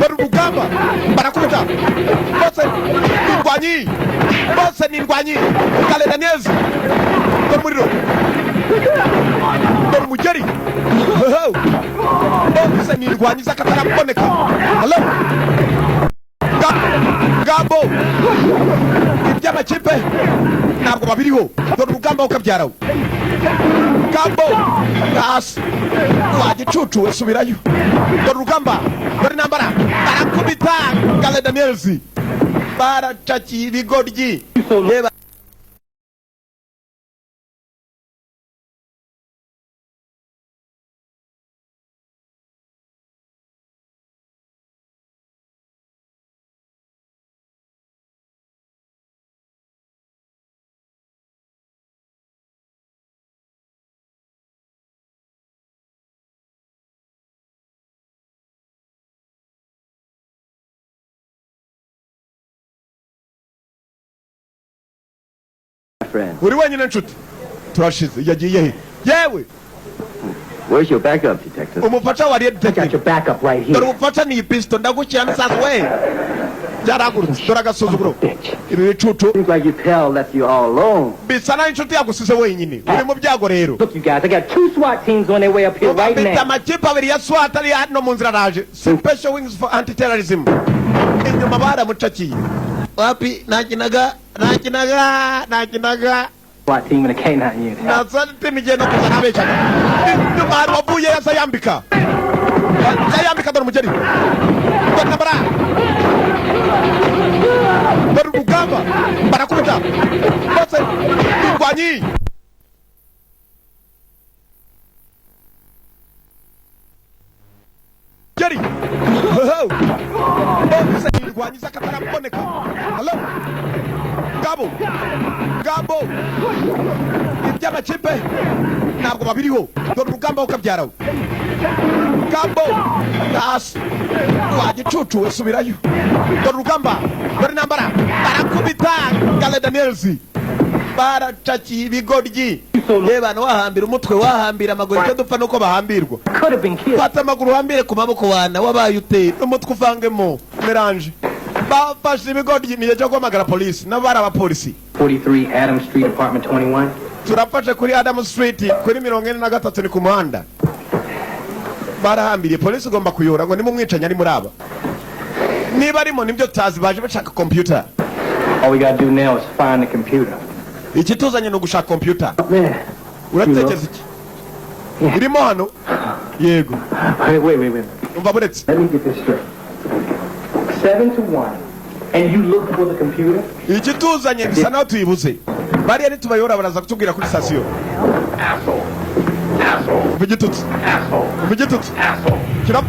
dore urugamba. Barakubita bose, ni indwanyi, bose ni indwanyi. Kale Daniels, dore umuriro, dore umugeri, bose ni indwanyi z'akataraboneka. Hello? Ngabo iby'amakipe ntabwo babiriho. Dore urugamba, ukabyarawe Gambo hasi wa gicucu we, subirayo. Dore urugamba, dore intambara, barakubita. Gale Daniels, baracakiye ibigoryi. Reba. Friend. Uri wenyine nshuti, turashize. Yagiye he yewe? Where's your backup, detective? Umufasha wariye, I got detective? your backup right Dore here. umufasha ni ipisto, ndagukira nsaza we. Byarahagurutse, dore agasuzuguro. Bitch. Ibi bicucu. Seems like your pal left you all alone. Bisa naho inshuti yagusize wenyine, uri mu byago rero. Look, you guys, I got two SWAT teams on their way up here right Mfite now. amakipe abiri ya SWAT ari hano mu nzira araje, Special Wings for Anti Terrorism. Inyuma baramucakiye. Wapi, nakinaga, nakinaga, nakinaga. SWAT team and a K9 unit. Na SWAT team igiye no kuza, nabeshyaga. Inyuma hari wavuye yasa yambika yambika. Dore umugeri, dore intambara, dore urugamba, barakubita, bose ni indwanyi. Geri bose ni indwanyi z'akataraboneka. Hello? Ngabo ngabo iby'amakipe ntabwo babiriho. Dore urugamba, ukabyarawe Gambo hasi wa gicucu we, subirayo. Dore urugamba, dore intambara, barakubita. Gale Daniels, baracakiye ibigoryi. Reba, wahambira umutwe, wahambira amaguru, icyo dupfa nuko bahambirwa. Could have been killed. Fata amaguru uhambire ku maboko, wana wabaye ute n'umutwe uvangemo mélange. Bafashe ibigoryi, ni igihe cyo guhamagara polisi, nabo bari abapolisi. 43 Adams Street, apartment 21. Turafashe kuri Adam Street, kuri 43, ni ku muhanda. Barahambiriye, polisi igomba kuyora ngo niba umwicanyi ari muri aba, niba arimo nibyo tutazi. Baje bashaka computer. All we gotta do now is find the computer. Ikituzanye ni ugushaka computer. Man. Uratekereza iki? Irimo hano, yego. Wait, wait, wait, wait. Umva, buretse. Let me get this straight. 7 to 1. And you look for the computer? Ikituzanye bisa naho tuyibuze. Bariya nitubayora baraza kutubwira kuri sitasiyo. Asshole. Asshole. Umva igitutsi. Asshole. Umva igitutsi. Asshole.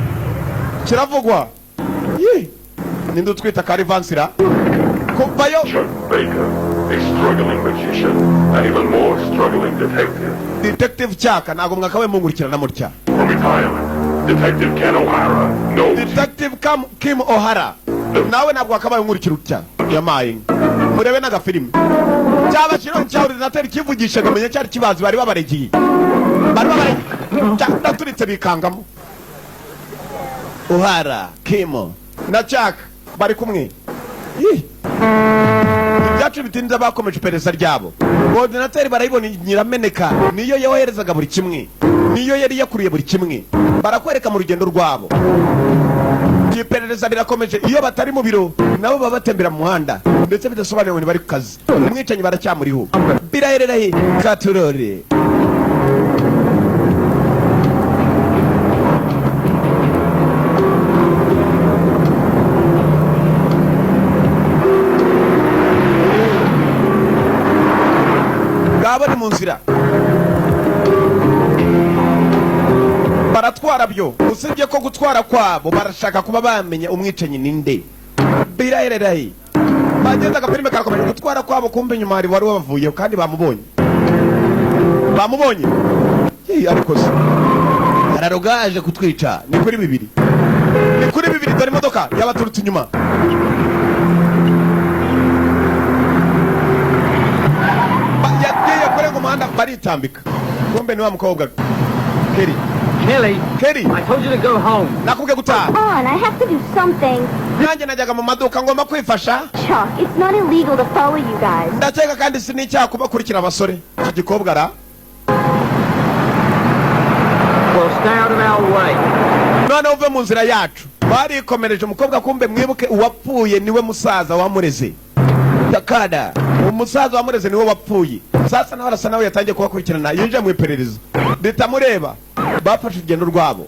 Kiravugwa. Yi! Ninde utwita karivansira kuvayo? Chuck Baker, a struggling magician, and even more struggling detective. Detective Cyaka, ntabwo mwakabaye munkurikirana mutya. From retirement, Detective Ken O'Hara knows Detective Kim O'Hara, nawe ntabwo wakabaye unkurikira utya. Yamaye murebe n'agafilimi cyaba kino cya ordinateur kivugisha ngo menye cyari kibazi. Bari babaregiye, bari babaregiye, cyaturitse bikangamo. O'Hara Kim na Chuck bari kumwe. Ih! Ibyacu bitinze, bakomeje iperereza ryabo. Ordinateur barayibona nyirameneka, niyo yoherezaga buri kimwe, niyo yari yakuriye buri kimwe. Barakwereka mu rugendo rwabo, iperereza rirakomeje. Iyo batari mu biro nabo baba batembera mu muhanda, ndetse bidasobanuye ngo bari ku kazi. Umwicanyi baracyamuriho, biraherera he? Katurore. Ngabo ni mu nzira baratwara byo. Usibye ko gutwara kwabo barashaka kuba bamenya umwicanyi ninde, biraherera he? Bageze, agafilime karakomeje. Gutwara kwabo, kumbe inyuma hari wari wabavuyeho kandi bamubonye, bamubonye. Yee, ariko se araroga aje kutwica? Ni kuri bibiri, ni kuri bibiri. Dore imodoka yabaturutse inyuma. Baritambika, kumbe ni wa mukobwa Keri. Kelly, Keri. I told you to go home. Nakubwiye gutaha. On, I have to do something. Nanjye najyaga mu maduka, ngomba kwifasha. Chuck, it's not illegal to follow you guys. Ndakeka kandi si n'icyaha kubakurikira abasore. Iki gikobwa ra. Well, stay out of our way. Noneho uve mu nzira yacu. Barikomereje umukobwa. Kumbe mwibuke, uwapfuye niwe musaza wamureze Takada. Umusaza wamureze niwe wapfuye. Sasa nawe arasa nawe yatangiye kubakurikirana, yinjiye mu iperereza ritamureba. Bafashe urugendo rwabo.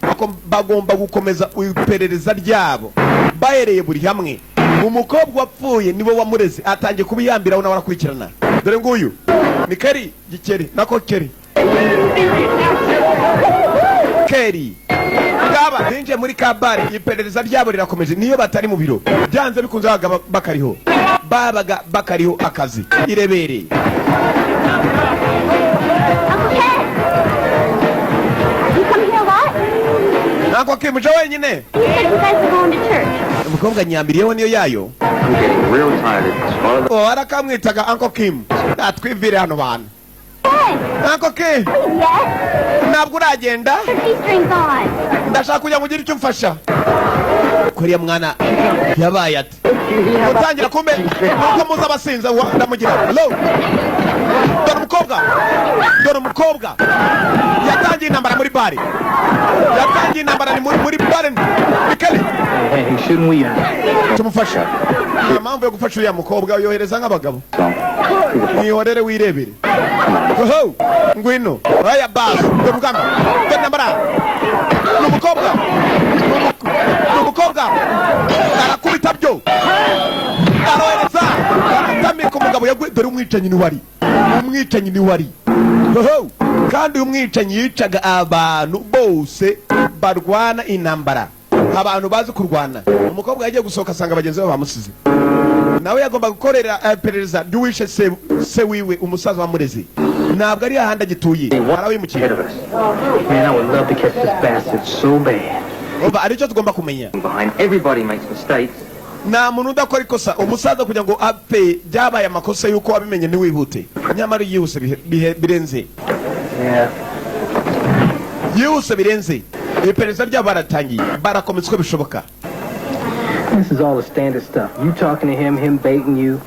Bagomba gukomeza iperereza ryabo bahereye buri hamwe. Umukobwa wapfuye niwe wamureze, atangiye kubiyambiraho, nawe arakurikirana. Dore nguyu ni Keri Gikeri, nako Keri. Keri ngaba binjiye muri kabare, iperereza ryabo rirakomeje. Niyo batari mu biro, byanze bikunze babaga bakariho, babaga bakariho akazi irebereye. Uncle Ken! You come here a lot? Ntabwo kimuje wenyine. You said you guys were going to church. Umukobwa nyambiriyeho niyo yayo. I'm getting real tired of this. Follow the Oh, arakamwitaga Uncle Kim. Natwivire hano bantu. Ken! Uncle Kim. Yes? Ntabwo uragenda? Your G-string's on. Ndashaka kugira ngo ugire icyo umfasha. Kuriya mwana yabaye ati gutangira, kumbe nuko muzi abasinza ndamugira. Hello, dore umukobwa, dore umukobwa yatangiye intambara muri bare, yatangiye intambara ni muri bare ni Kelly. Hey, hey, shouldn't we, Tumufasha? Nta mpamvu yo gufasha uriya mukobwa, yohereza nk'abagabo. Mwihorere wirebere. Oho, ngwino aya basi. Dore urugamba, dore intambara. Ni umukobwa, ni umukobwa, arakubita byo, arohereza, aratamika umugabo yaguye. Dore umwicanyi ni wari umwicanyi ni wari. Oho, kandi uyu mwicanyi yicaga abantu bose barwana intambara, abantu bazi kurwana. Umukobwa yagiye gusohoka asanga bagenzi be bamusize. Nawe yagomba gukorera iperereza ry'uwishe se, se wiwe, umusaza wamureze. Ntabwo ari hahandi agituye, arawimukiye. ahead of us. Man, I would love to catch this bastard so bad. Umva, aricyo tugomba kumenya. Behind everybody makes mistakes. Nta muntu udakora ikosa. Umusaza kugira ngo apfe byabaye amakosa y'uko wabimenye ntiwihute, nyamara iyo yihuse birenze. Yeah. Yihuse birenze. Iperereza ryabo baratangiye, barakomeza uko bishoboka. This is all the standard stuff. You talking to him, him baiting you.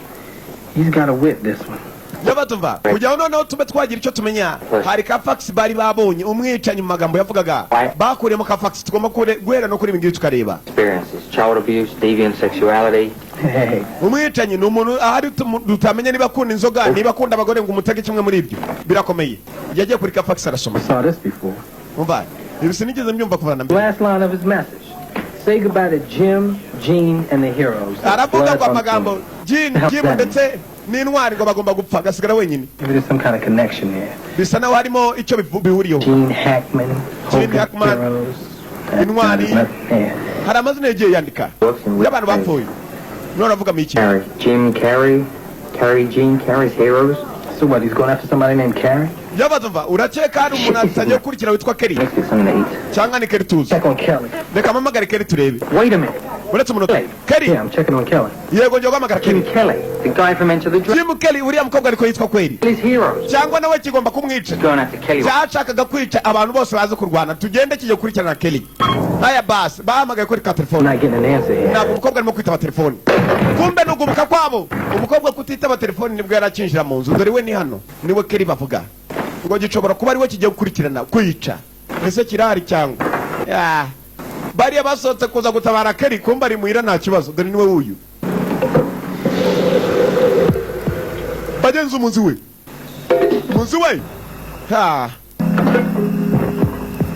He's got a whip, this one. Yabatumva kugira ngo noneho tube twagira icyo tumenya. Hari ka fax bari babonye umwicanyi mu magambo yavugaga, bakuriyemo ka fax. Tugomba guhera no kuri ibi ngibi tukareba. Experiences, child abuse, deviant sexuality. Hey, Umwicanyi ni umuntu ahari tutamenya niba akunda inzoga, niba akunda abagore, ngo umutege kimwe muri ibyo birakomeye. Yagiye kuri ka fax arasoma. saw this before. Umva, ibi sinigeze mbyumva kuva na mbere. Last line of his message. Say goodbye to Jim, Gene, and the heroes. Aravuga ngo Blood amagambo unclean. Jim, Jim ndetse n'intwari ngo bagomba gupfa, agasigara wenyine. Maybe there's some kind of connection there. Bisa naho harimo icyo bihuriyeho. Gene Hackman, Gene Hogan Hackman, Heroes. Intwari. Yeah. Hari amazina yagiye yandika y'abantu bapfuye. None avugamo iki? Carrie. Jim Carrey. Carrie Gene Carrey's heroes. So what, he's going after somebody named Carrie? Yabatumva, urakeka hari umuntu atangiye gukurikira witwa Kelly? Let's get something to eat. Cyangwa ni Kelly tuzi? Check on Kelly. Reka mpamagare Kelly turebe. Wait a minute. Uretse umunota, Kelly. Yeah, I'm checking on Kelly. Yego, ngiye guhamagara Jim Kelly. Kelly, the guy from Enter the Dragon. Jim Kelly, uriya mukobwa ariko yitwa kweli? His heroes. Cyangwa nawe kigomba kumwica? Going after Kelly. Cyashakaga kwica abantu bose bazi kurwana. Tugende, kijya gukurikirana Kelly. Aya basi, bahamagaye kuri ka I'm telefone. not getting an answer here. Ntabwo umukobwa arimo kwitaba telefone. Kumbe nugubuka kwabo, umukobwa kutitaba telefone nibwo yari akinjira mu nzu. Dore we ni hano, niwe Kelly bavuga ngo gishobora kuba ariwe kigiye gukurikirana kwica. Ese kirahari cyangwa? Ya. Bariya basohotse kuza gutabara Kelly, kumbe ari muhira, nta kibazo. Dore niwe wuyu bagenzi, umunzi we, munzi we, ha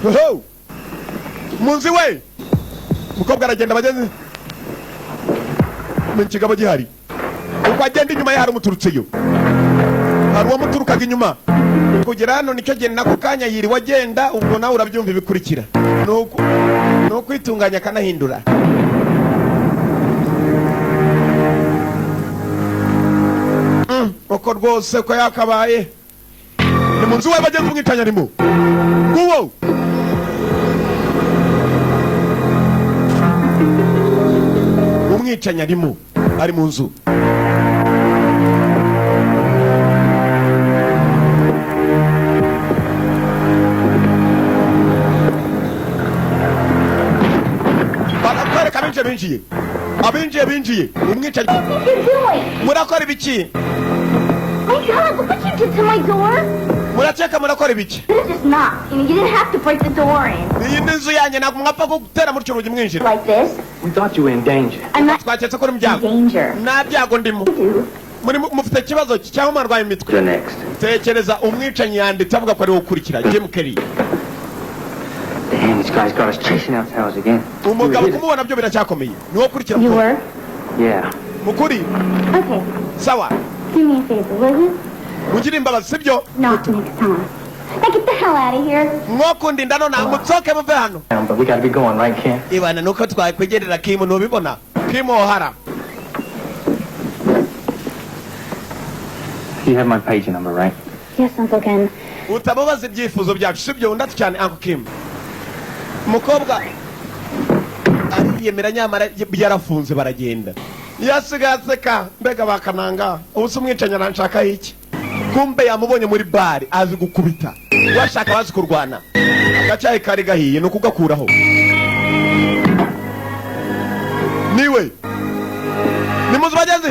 ho munzi we. Umukobwa aragenda, bagenzi, mu kigabo gihari. Uko agenda, inyuma ye hari umuturutseyo, hari uwamuturukaga inyuma kugera hano. Nicyo gihe nako kanya yiriwe agenda. Ubwo nawe urabyumva ibikurikira ni ukwitunganya akanahindura. Uko rwose ko yakabaye ni mu nzu we, bagenzi, umwicanyi arimo nguwo. Umwicanyi arimo, ari mu nzu. Arinjiye umwicanyi. What you doing? Murakora ibiki? My God, look what you did to my door. Murakeka murakora ibiki? You could've just knocked. You didn't have to break the door in. Iyi ni inzu yanjye, ntabwo mwapfa gutera mutyo urugi mwinjira. Like this. We thought you were in danger. I'm not Twaketse ko uri mu in byago. danger. Nta byago ndimo. Muri mufite ikibazo ki cyangwa mwarwaye imitwe? You're next. Tekereza, umwicanyi yanditse avuga ko ariwe ukurikira, Jim Kelly. Damn, this guy's got us chasing our tails again. Umugabo kumubona byo biracyakomeye, niwo ukurikira. You were? Yeah. Mukuri. Okay, Sawa. do me a favor, will you? Mugire imbabazi, sibyo? Not next time. Now get the hell out of here. Mwokundinda none, mutsoke muve hano. But we gotta be going, right, Ken? Ibana nuko twakwegerera Kimu, ntubibona Kimu Ohara? You have my pager number, right? Yes, Uncle Ken. Utababaza ibyifuzo byacu, sibyo? Undatu cyane, Uncle Kim. Umukobwa ariyemera, nyamara yarafunze baragenda, yasigaye aseka. Mbega bakananga, ubu se umwicanyi aranshakaho iki? Kumbe yamubonye muri bare, azi gukubita, washaka bazi kurwana. Agacyayi kari gahiye ni ukugakuraho. Niwe ni muzi bagenzi.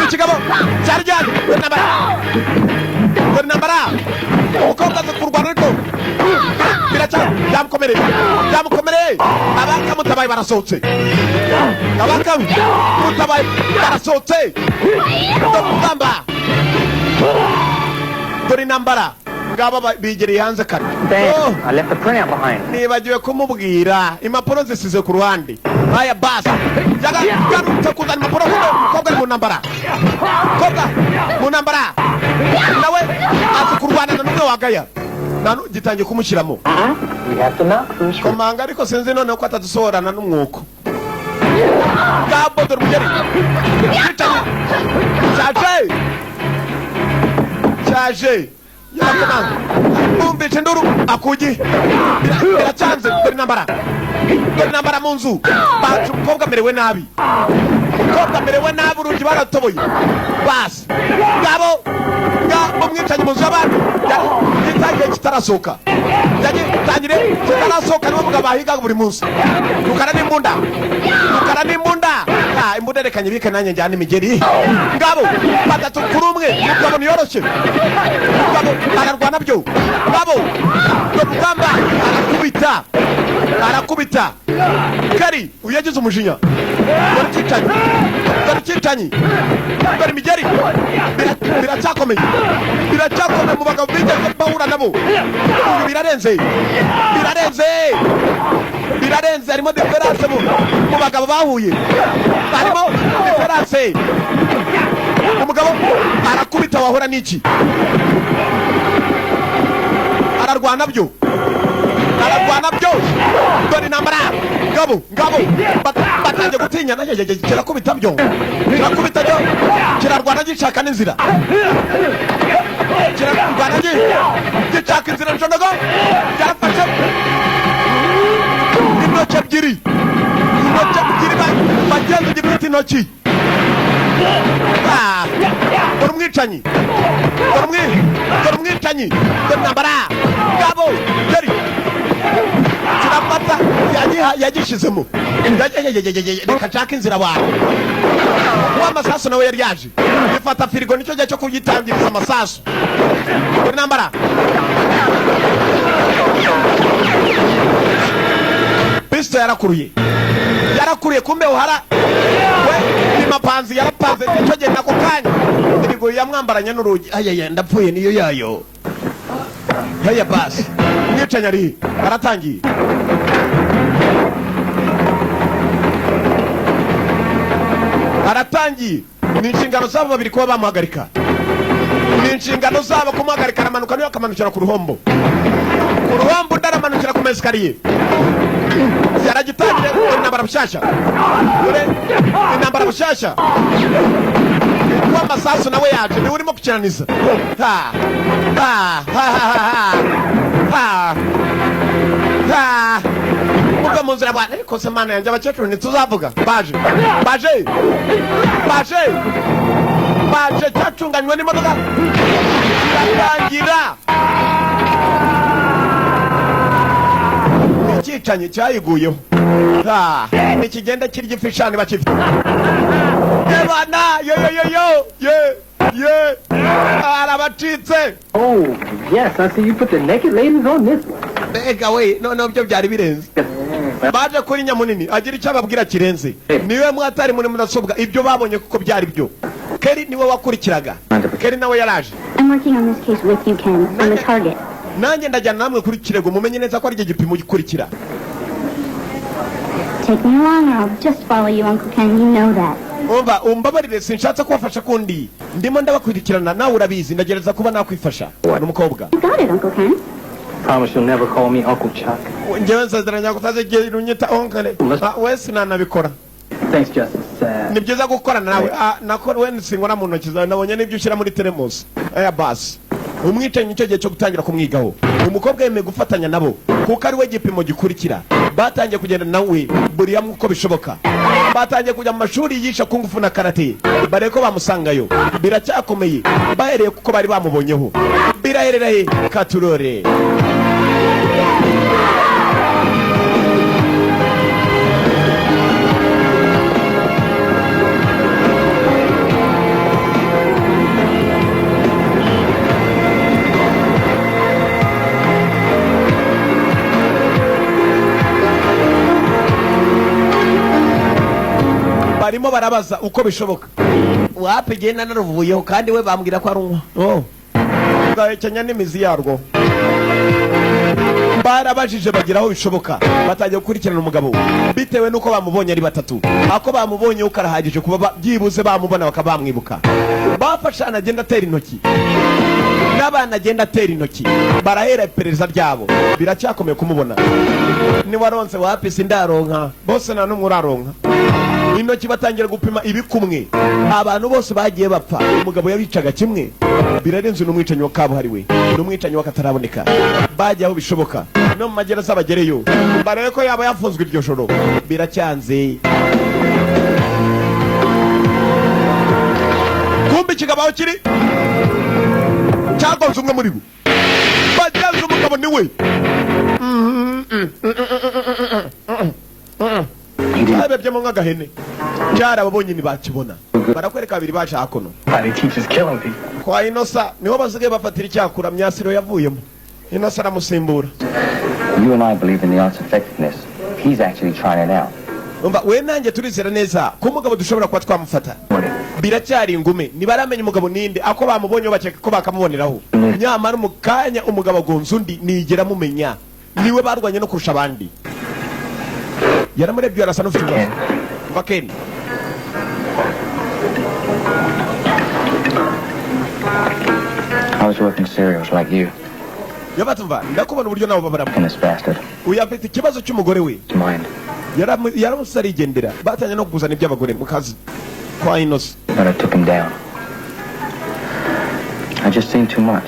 Ikigabo cyari gihari. Dore intambara, dore intambara. Umukobwa azi kurwana, ariko biracyari byamukomereye, byamukomereye. Abakamutabaye barasohotse, abakamutabaye barasohotse. Dore urugamba, dore intambara. Ngaba bigereye hanze kare. Oh. Damn, I left the printout behind. Nibagiwe kumubwira, impapuro zisize ku ruhande. Aya basi yagarutse kuzana impapuro kuko umukobwa ari mu ntambara. Umukobwa mu ntambara nawe azi kurwana na n'umwe wagaya. Gitangiye kumushyiramo. We have to knock first. Komanga, ariko sinzi noneho ko atadusohorana n'umwuko ngabo. Dore umugeri cyicanyi cyaje, cyaje yarakomanga, bumvise induru akugi. Biracyanze. Dore intambara, dore intambara mu nzu. Bacu umukobwa amerewe nabi, umukobwa amerewe nabi, urugi baratoboye. Basi ngabo ngabo umwicanyi mu nzu y'abandi gitangiye kitarasohoka, yagitangire kitarasohoka. Niwo mugabo bahigaga buri munsi. Rukara n'imbunda, rukara n'imbunda. Ah, imbunda reka nyibike nanjye njyana imigeri. Ngabo batatu kuri umwe, umugabo ntiyoroshye, umugabo ararwana byo. Ngabo, dore urugamba, arakubita, arakubita kari uyu yagize umujinya. Dore icyicanyi, dore icyicanyi, dore imigeri. Biracyakomeye, biracyakomeye. Mu bagabo bigeze bahura nabo, uyu birarenze, birarenze, birarenze. Harimo différence mu bagabo bahuye, harimo différence. Umugabo arakubita, wahora n'iki? Ararwana byo, ararwana byo. Dore intambara. Ngabo, ngabo batangiye gutinya. Kirakubita byo, kirakubita byo, kirarwana gishaka n'inzira, kirarwana gishaka inzira. Njonogo byarafashe intoki ebyiri, intoki ebyiri bagenzi gifite intoki. Ah, dore umwicanyi, dore umwicanyi, dore intambara. Ngabo dore kirafata yagishyizemo. Reka nshake inzira wawe w'amasasu. Nawe yari yaje gifata firigo, nicyo gihe cyo kugitangiriza amasasu. Dore intambara. Pisto yarakuruye, yarakuruye. Kumbe uhara we ni mapanzi, yarapanze nicyo gihe nako kanya firigo yamwambaranye n'urugi. Ayaya, ndapfuye, niyo yayo. Heya basi, umwicanyi ari aratangiye. Aratangiye. Ni inshingano zabo babiri kuba bamuhagarika, ni inshingano zabo kumuhagarika. Aramanuka, niyo akamanukira ku ruhombo, ku ruhombo undi aramanukira ku mesikariye. Yaragitangire. Dore intambara bushyashya, dore intambara bushyashya. W'amasasu nawe yaje, niwe urimo gukinaniza. Ha ha ha ha ha ha ha! Muve mu nzira bwana. Ariko se Mana yanjye, abakecuru ntituzavuga. Baje, baje, baje, baje. Cyacunganywe n'imodoka kiratangira. Icyicanyi cyayiguyeho. Ah, nikigenda kirya ifi bakifite ebana. Yo yo yo yo ye ye, arabacitse. Oh, yes, I see you put the naked ladies on this one. Mbega we, noneho byo byari birenze. Baje kuri nyamunini agira icyo ababwira kirenze. Niwe mwatari muri mudasobwa, ibyo babonye kuko byari byo. Keri niwe wakurikiraga, Keri nawe yaraje. I'm working on this case with you, Ken. I'm the target. Nanjye ndajyana namwe kuri kirego, mumenye neza ko ari igihe gipimo gikurikira. Take me along or I'll just follow you, Uncle Ken. You know that. Umva, umbabarire, sinshatse kubafasha kundi, ndimo ndabakurikirana, nawe urabizi, ndagerageza kuba nakwifasha ni umukobwa. You got it, Uncle Ken. Promise you'll never call me Uncle Chuck. Njyewe nsezeranya kutazigera unyita uncle. Ah, we sinanabikora. Thanks, Justice. Ni byiza gukorana nawe. Ah, nako we sinkora mu ntoki zawe, nabonye n'ibyo ushyira muri teremusi aya basi. Umwicanyi nicyo gihe cyo gutangira kumwigaho. Umukobwa yemeye gufatanya nabo kuko ari we gipimo gikurikira. Batangiye kugenda nawe buri hamwe uko bishoboka, batangiye kujya mu mashuri yigisha kung fu na karate, barebe ko bamusangayo. Biracyakomeye, bahereye kuko bari bamubonyeho. Biraherera he katurore? Barimo barabaza uko bishoboka. Wapi, genda naruvuyeho kandi we bambwira ko arunywa. Oh, rugahekenya n'imizi yarwo. Barabajije bagera aho bishoboka, batangiye gukurikirana umugabo bitewe n'uko bamubonye ari batatu. Ako bamubonye uko arahagije kuba byibuze bamubona bakaba bamwibuka. Bafashe ahantu agenda atera intoki n'abana agenda atera intoki, barahera iperereza ryabo. Biracyakomeye kumubona. Niwaronse? Wapi, sindaronka. Bose nta n'umwe uraronka intoki. Batangira gupima ibikumwe abantu bose bagiye bapfa, umugabo yabicaga kimwe. Birarenze, n'umwicanyi wa kabuhariwe, n'umwicanyi w'akataraboneka. Bagiye aho bishoboka, no mu magereza bagereyo barebe ko yaba yafunzwe iryo joro. Biracyanze. Kumbe ikigabo aho kiri cyagonze umwe muri bo. Bagenze umugabo niwe cyabebyemo nk'agahene. Cyarababonye ntibakibona. Barakwereka babiri baje hakuno. Why they teach us killing people. Kwa Inosa niho basigaye bafatira icyakura. Myasiro yavuyemo, Inosa aramusimbura. You and I believe in the art's effectiveness. He's actually trying it out. Umva, we nanjye turizera neza ko umugabo dushobora kuba twamufata. Biracyari ingume, ntibaramenya umugabo ninde. Ako bamubonye bakeka ko bakamuboneraho, nyamara mu kanya umugabo agonze undi nigera mumenya niwe barwanye no kurusha abandi. Yaramurebye, arasa n'ufite ibibazo. Umva Ken. I was working cereals like you. Yabatumva, ndakubona uburyo nabo babaramo. And this bastard. Uyu afite ikibazo cy'umugore we. It's mine. Yaramusize arigendera. Batangiye no kuzana iby'abagore mu kazi kwa Inosa. But I took him down. I just seen too much.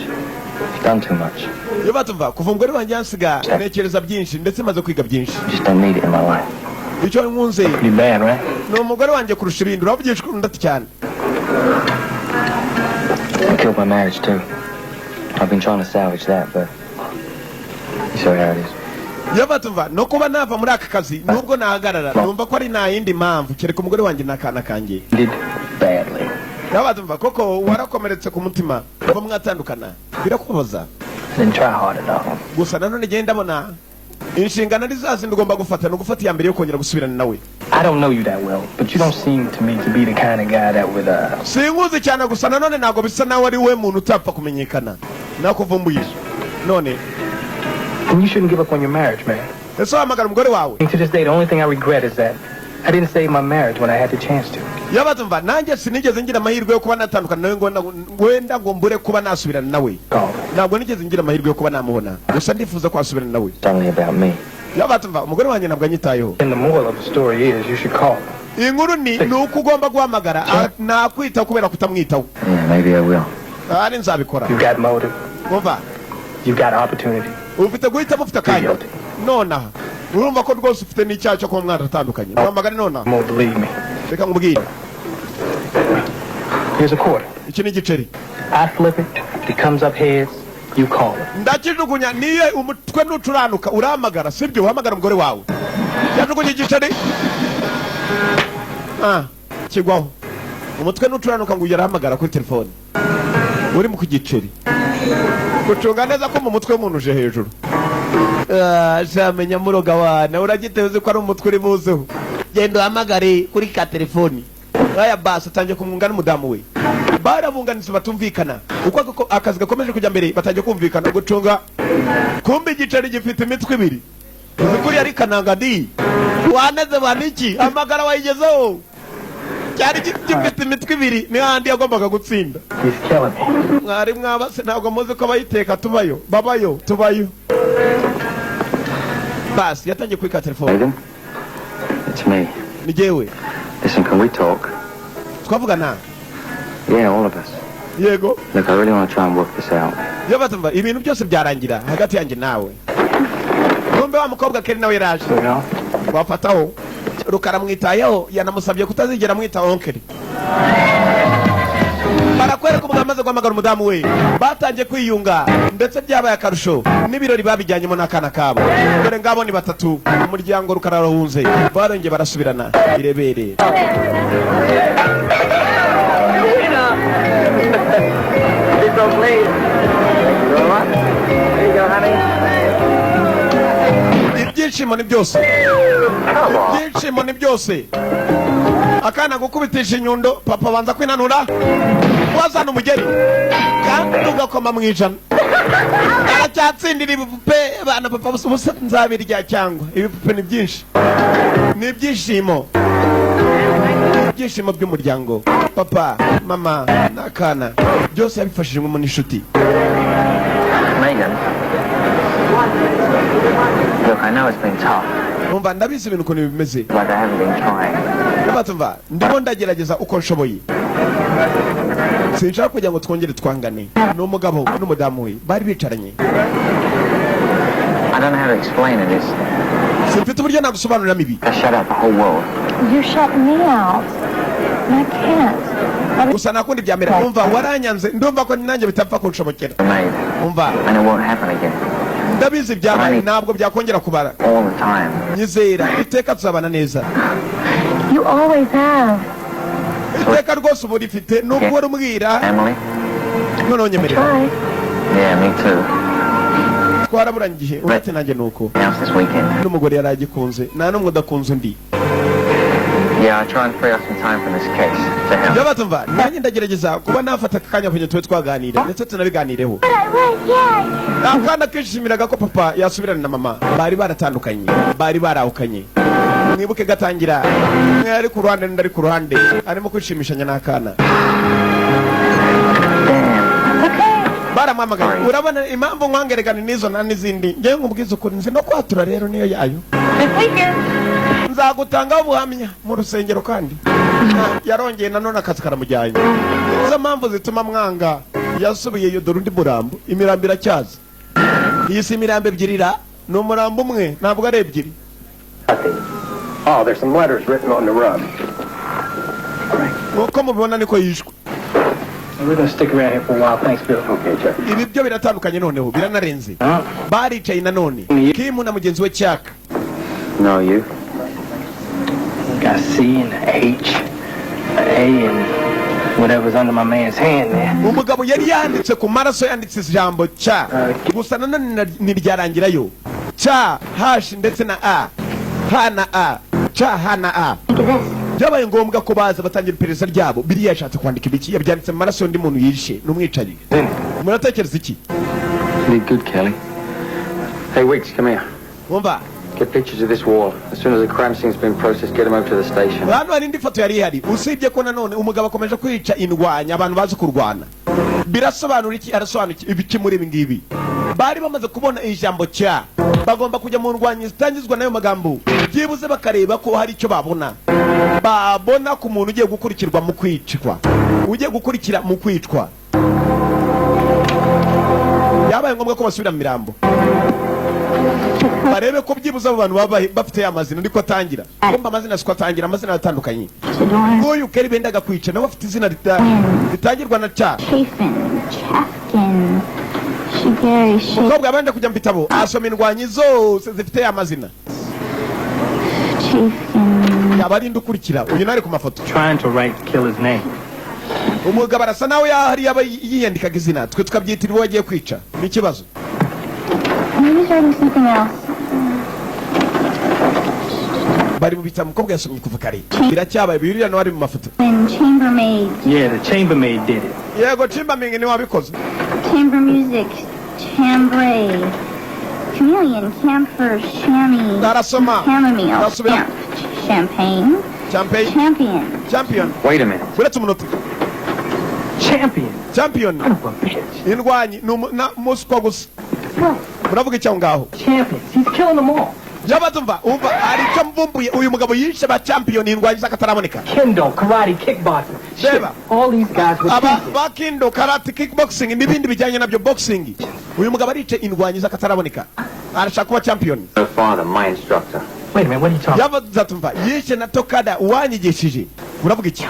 Done too much. Yabatumva, kuva umugore wanjye yansiga ntekereza byinshi, ndetse maze kwiga byinshi. Just don't need it in my life. Icyo nkunze Pretty bad, right? ni umugore wanjye kurusha ibindi. Uravugisha undi cyane. I killed my marriage too. I've been trying to salvage that, but you saw how it is. Yabatumva, no kuba nava muri aka kazi nubwo nahagarara, numva ko ari nta yindi mpamvu kereka umugore wanjye n'akana kanjye. Did badly. Yabatumva, koko warakomeretse ku mutima kuba mwatandukana birakubabaza. I didn't try hard enough. Gusa nanone genda ndabona inshingano ari zazindi ugomba gufata, ni ugufata iya mbere yo kongera gusubirana nawe. I don't know you that well, but you don't seem to me to be the kind of guy that would, Sinkuzi cyane, gusa nanone ntabwo bisa nawe ari we muntu utapfa kumenyekana nakuvumbuye none. Then you shouldn't give up on your marriage, man. Ese wahamagara umugore wawe? And to this day, the only thing I regret is that I didn't save my marriage when I had the chance to. Yabatumva, nanjye sinigeze ngira amahirwe yo kuba natandukana nawe ngo wenda ngo mbure kuba nasubirana nawe. Call. Ntabwo nigeze ngira amahirwe yo kuba namubona, gusa ndifuza ko wasubirana nawe. It's only about me. Yabatumva, umugore wanjye ntabwo anyitayeho. And the moral of the story is you should call. Inkuru ni uko ugomba guhamagara. Ah, nakwitaho kubera kutamwitaho. Yeah, maybe I will. Ahari nzabikora. You've got motive. Umva. You've got opportunity. Ufite guhitamo, ufite akanya nonaha. Urumva ko rwose ufite n'icyaha cyo kuba mwaratandukanye. Muhamagare nonaha. More, believe me. Reka nkubwire. Here's a quarter. Iki ni igiceri. I flip it. It comes up heads. You call it. Ndakijugunya, niyo umutwe nucuranuka urahamagara, sibyo? Uhamagara umugore wawe. Yajugunye igiceri, kigwaho umutwe n'ucuranuka ngo ugera kuri telefone uri mu kugiceri gucunga neza ko mu mutwe w'umuntu uje hejuru. Shamenya muroga wana uragitewe, uzi ko ari umutwe uri buzeho. Genda uhamagare kuri ka telefoni. Aya basi atangiye kumwunga n'umudamu we, barabunganitse batumvikana. Uko akazi gakomeje kujya mbere, batangiye kumvikana gucunga. Kumbe igiceri gifite imitwe ibiri. Uzi kuriya ari kananga di waneze baniki hamagara wayigezeho. Cyari gifite imitwe ibiri, niyo handi yagombaga gutsinda. He's killing me. Mwari mwabase, ntabwo muzi ko abayiteka tubayo, babayo, tubayo. Basi yatangiye kwika telefone. Megan? It's me. Ni jyewe. Listen, can we talk? Twavugana? Yeah, all of us. Yego. Look, I really want to try and work this out. Iyo batumva ibintu byose byarangira hagati yanjye nawe. Kumbe wa mukobwa Keri nawe yaraje wafataho. Rukara amwitayeho, yanamusabye kutazigera amwitaho onkeri. Barakwereka umugabo amaze guhamagara umudamu we, batangiye kwiyunga, ndetse byabaye akarusho n'ibirori babijyanyemo n'akana kabo. Dore ngabo ni batatu, umuryango. Rukara arahunze, barongeye barasubirana. Irebere. Please don't leave. Thank you very much. There you go, honey. Ibyishimo ni byose, ibyishimo ni byose. Akana gukubitisha inyundo, papa abanza kwinanura, wazana umugeri kandi ugakoma mu ijana. Aracyatsindira ibipupe bana. Papa, ubusa nzabirya cyangwa ibipupe ni byinshi. Ni ibyishimo, ibyishimo by'umuryango, papa, mama n'akana, byose yabifashijwemo n'inshuti. Megan. Look, I know it's been tough. Umva, ndabizi ibintu ukuntu bimeze. Like I haven't been trying. Batumva, ndimo ndagerageza uko nshoboye, sinshaka kugira ngo twongere twangane. Ni umugabo n'umudamu we bari bicaranye. I don't know how to explain it. It's Simfite uburyo nagusobanuriramo ibi. I shut out the whole world. You shut me out. And I can't. I Gusa nakundi byamera. Umva, waranyanze, ndumva ko nanjye bitapfa kunshobokera. Made. Umva. And it won't happen again. Ndabizi byabaye, ntabwo byakongera kubara. All the time. Nyizera, iteka tuzabana neza. You always have. Iteka rwose ubu rifite nubwo wari umbwira. Emily? Noneho nyemerera. Try. Yeah, me too. Twaraburanye igihe, uretse nanjye nuko. House this weekend. N'umugore yari agikunze, nta n'umwe udakunze undi. Yeah, I try and free up some time from this case to help. Iyo batumva, nanjye ndagerageza kuba nafata aka kanya kugira tube twaganira, ndetse tunabiganireho. Akana kishimiraga ko papa yasubirana na mama, bari baratandukanye, bari barahukanye. Mwibuke gatangira, umwe ari ku ruhande n'undi ari ku ruhande, arimo kwishimishanya n'akana. Baramuhamagaye. Urabona impamvu nkwangerekana n'izo nta n'izindi, ngewe nkubwiza ukuri, nzi no kwatura rero niyo yayo. Nzagutangaho ubuhamya mu rusengero. Kandi yarongeye nanone akazi karamujyanye. Izo mpamvu zituma mwanga yasubiyeyo. Dore undi murambo, imirambo iracyaza. Iyi si imirambo ebyiri ra, ni umurambo umwe, ntabwo ari ebyiri. Oh, there's some letters written on the rug. Nk'uko mubibona niko yishwe. We're gonna stick around here for a while. Thanks, Bill. Okay, Chuck. Ibi byo biratandukanye, noneho biranarenze. Baricaye nanone, Kimu na mugenzi we Cyaka. No, you. Got C and a H, a A, and whatever's under my man's hand there. Umugabo yari yanditse ku maraso, yanditse ijambo cya gusa nanone ntiryarangirayo. Cya hashi ndetse na a h na a, c h na a. Think of this. Byabaye ngombwa ko baza batangira iperereza ryabo. Biriya yashatse kwandika ibiki? Yabyanditse mu maraso y'undi muntu yishe n'umwicanyi. Muratekereza iki? You did good, Kelly. Hey, Wicks, come here. Wumva. Get pictures of this wall. As soon as the crime scene's been processed, get them over to the station. Hano hari indi foto yari ihari. Usibye ko nanone umugabo akomeje kwica indwanya, abantu bazi kurwana. Birasobanura iki? Arasobanura iki? Ibiki muri ibi ngibi? Bari bamaze kubona ijambo cya, bagomba kujya mu ndwanyi zitangizwa n'ayo magambo, byibuze bakareba ko hari icyo babona ku muntu ugiye gukurikirwa mu kwicwa, ugiye gukurikira mu kwicwa. Byabaye ngombwa ko basubira mu mirambo, barebe ko byibuze abo bantu baba bafite ya mazina ariko atangira. Kumva amazina siko atangira, amazina aratandukanye. Nk'uyu Keri bendaga kwica nawe afite izina ritangirwa na ca. Chafin, Chafkin, Shigeri, Shake, Umukobwa yabanje kujya mu bitabo, asoma indwanyi zose zifite ya mazina. Chief in. Yaba ari indi ukurikira uyu nari ku mafoto? Trying to write killer's name. Umugabo arasa nawe yahari yaba yiyandikaga izina, twe tukabyitira uwo agiye kwica, ni ikibazo. Maybe he's writing something else. Bari mu bitabo, umukobwa yasomye kuva kare, biracyabaye biriya nawe ari mu mafoto. And chambermaid. Yeah, the chambermaid did it. Yego, chambermaid niwe wabikoze. Chamber music. Chambray. Chameleon. Camphor. Chamois. Arasoma. Chamomile. Arasubira. Champ. Champagne. Champagne. Champion. Champion. Wait a minute. Uretse umunota. Champion. Champion. Son of a bitch. Indwanyi ni umuswa gusa. What? Muravuga icyo aho ngaho? Champions. He's killing them all. Yaba tumva, umva, hari icyo mvumbuye. Uyu mugabo yishe ba champion, indwanyi z'akataraboneka. Kendo, karate, kickboxing. Shit. Sheba. All these guys were Aba champions. ba kendo, karate, kickboxing n'ibindi bijyanye nabyo, boxing. Uyu mugabo arice indwanyi z'akataraboneka, arashaka kuba champion. Her father, my instructor. Wait a minute, what are you talking Yavuze tumva, yishe na Tokada uwanyigishije. Uravuga iki?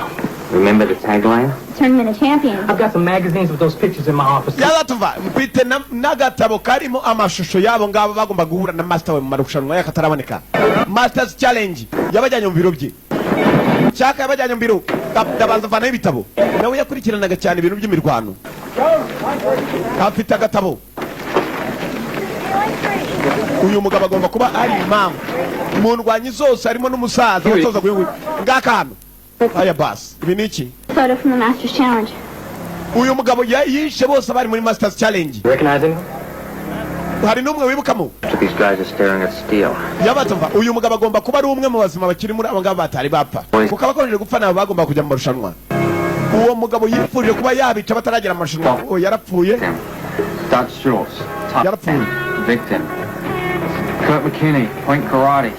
Remember the tagline? Tournament of Champions. I've got some magazines with those pictures in my office. Yaza tumva, mfite n'agatabo karimo amashusho y'abo ngabo bagomba guhura na master we mu marushanwa y'akataraboneka, Masters Challenge. Yabajyanye mu biro bye cyaka, yabajyanye mu biro, ndabanza mvanaho ibitabo. Nawe yakurikiranaga cyane ibintu by'imirwano, afite agatabo. Uyu mugabo agomba kuba ari impamvu mu ndwanyi zose, harimo n'umusaza utoza uyu nguyu. Ngaka hano, aya basi, ibi ni iki? Photo from the Masters Challenge. Uyu mugabo yishe bose bari muri Masters Challenge. Recognize anyone? Hari n'umwe wibukamo? These guys are staring at steel. Yabatumva, uyu mugabo agomba kuba ari umwe mu bazima bakiri muri abo ngabo batari bapfa, kuko abakomeje gupfa nabo bagomba kujya mu marushanwa. Uwo mugabo yifuje kuba yabica bataragera mu marushanwa. Uwo yarapfuye. Dutch Schultz, top Yarapfuye. 10, victim. Kurt McKinney, point karate.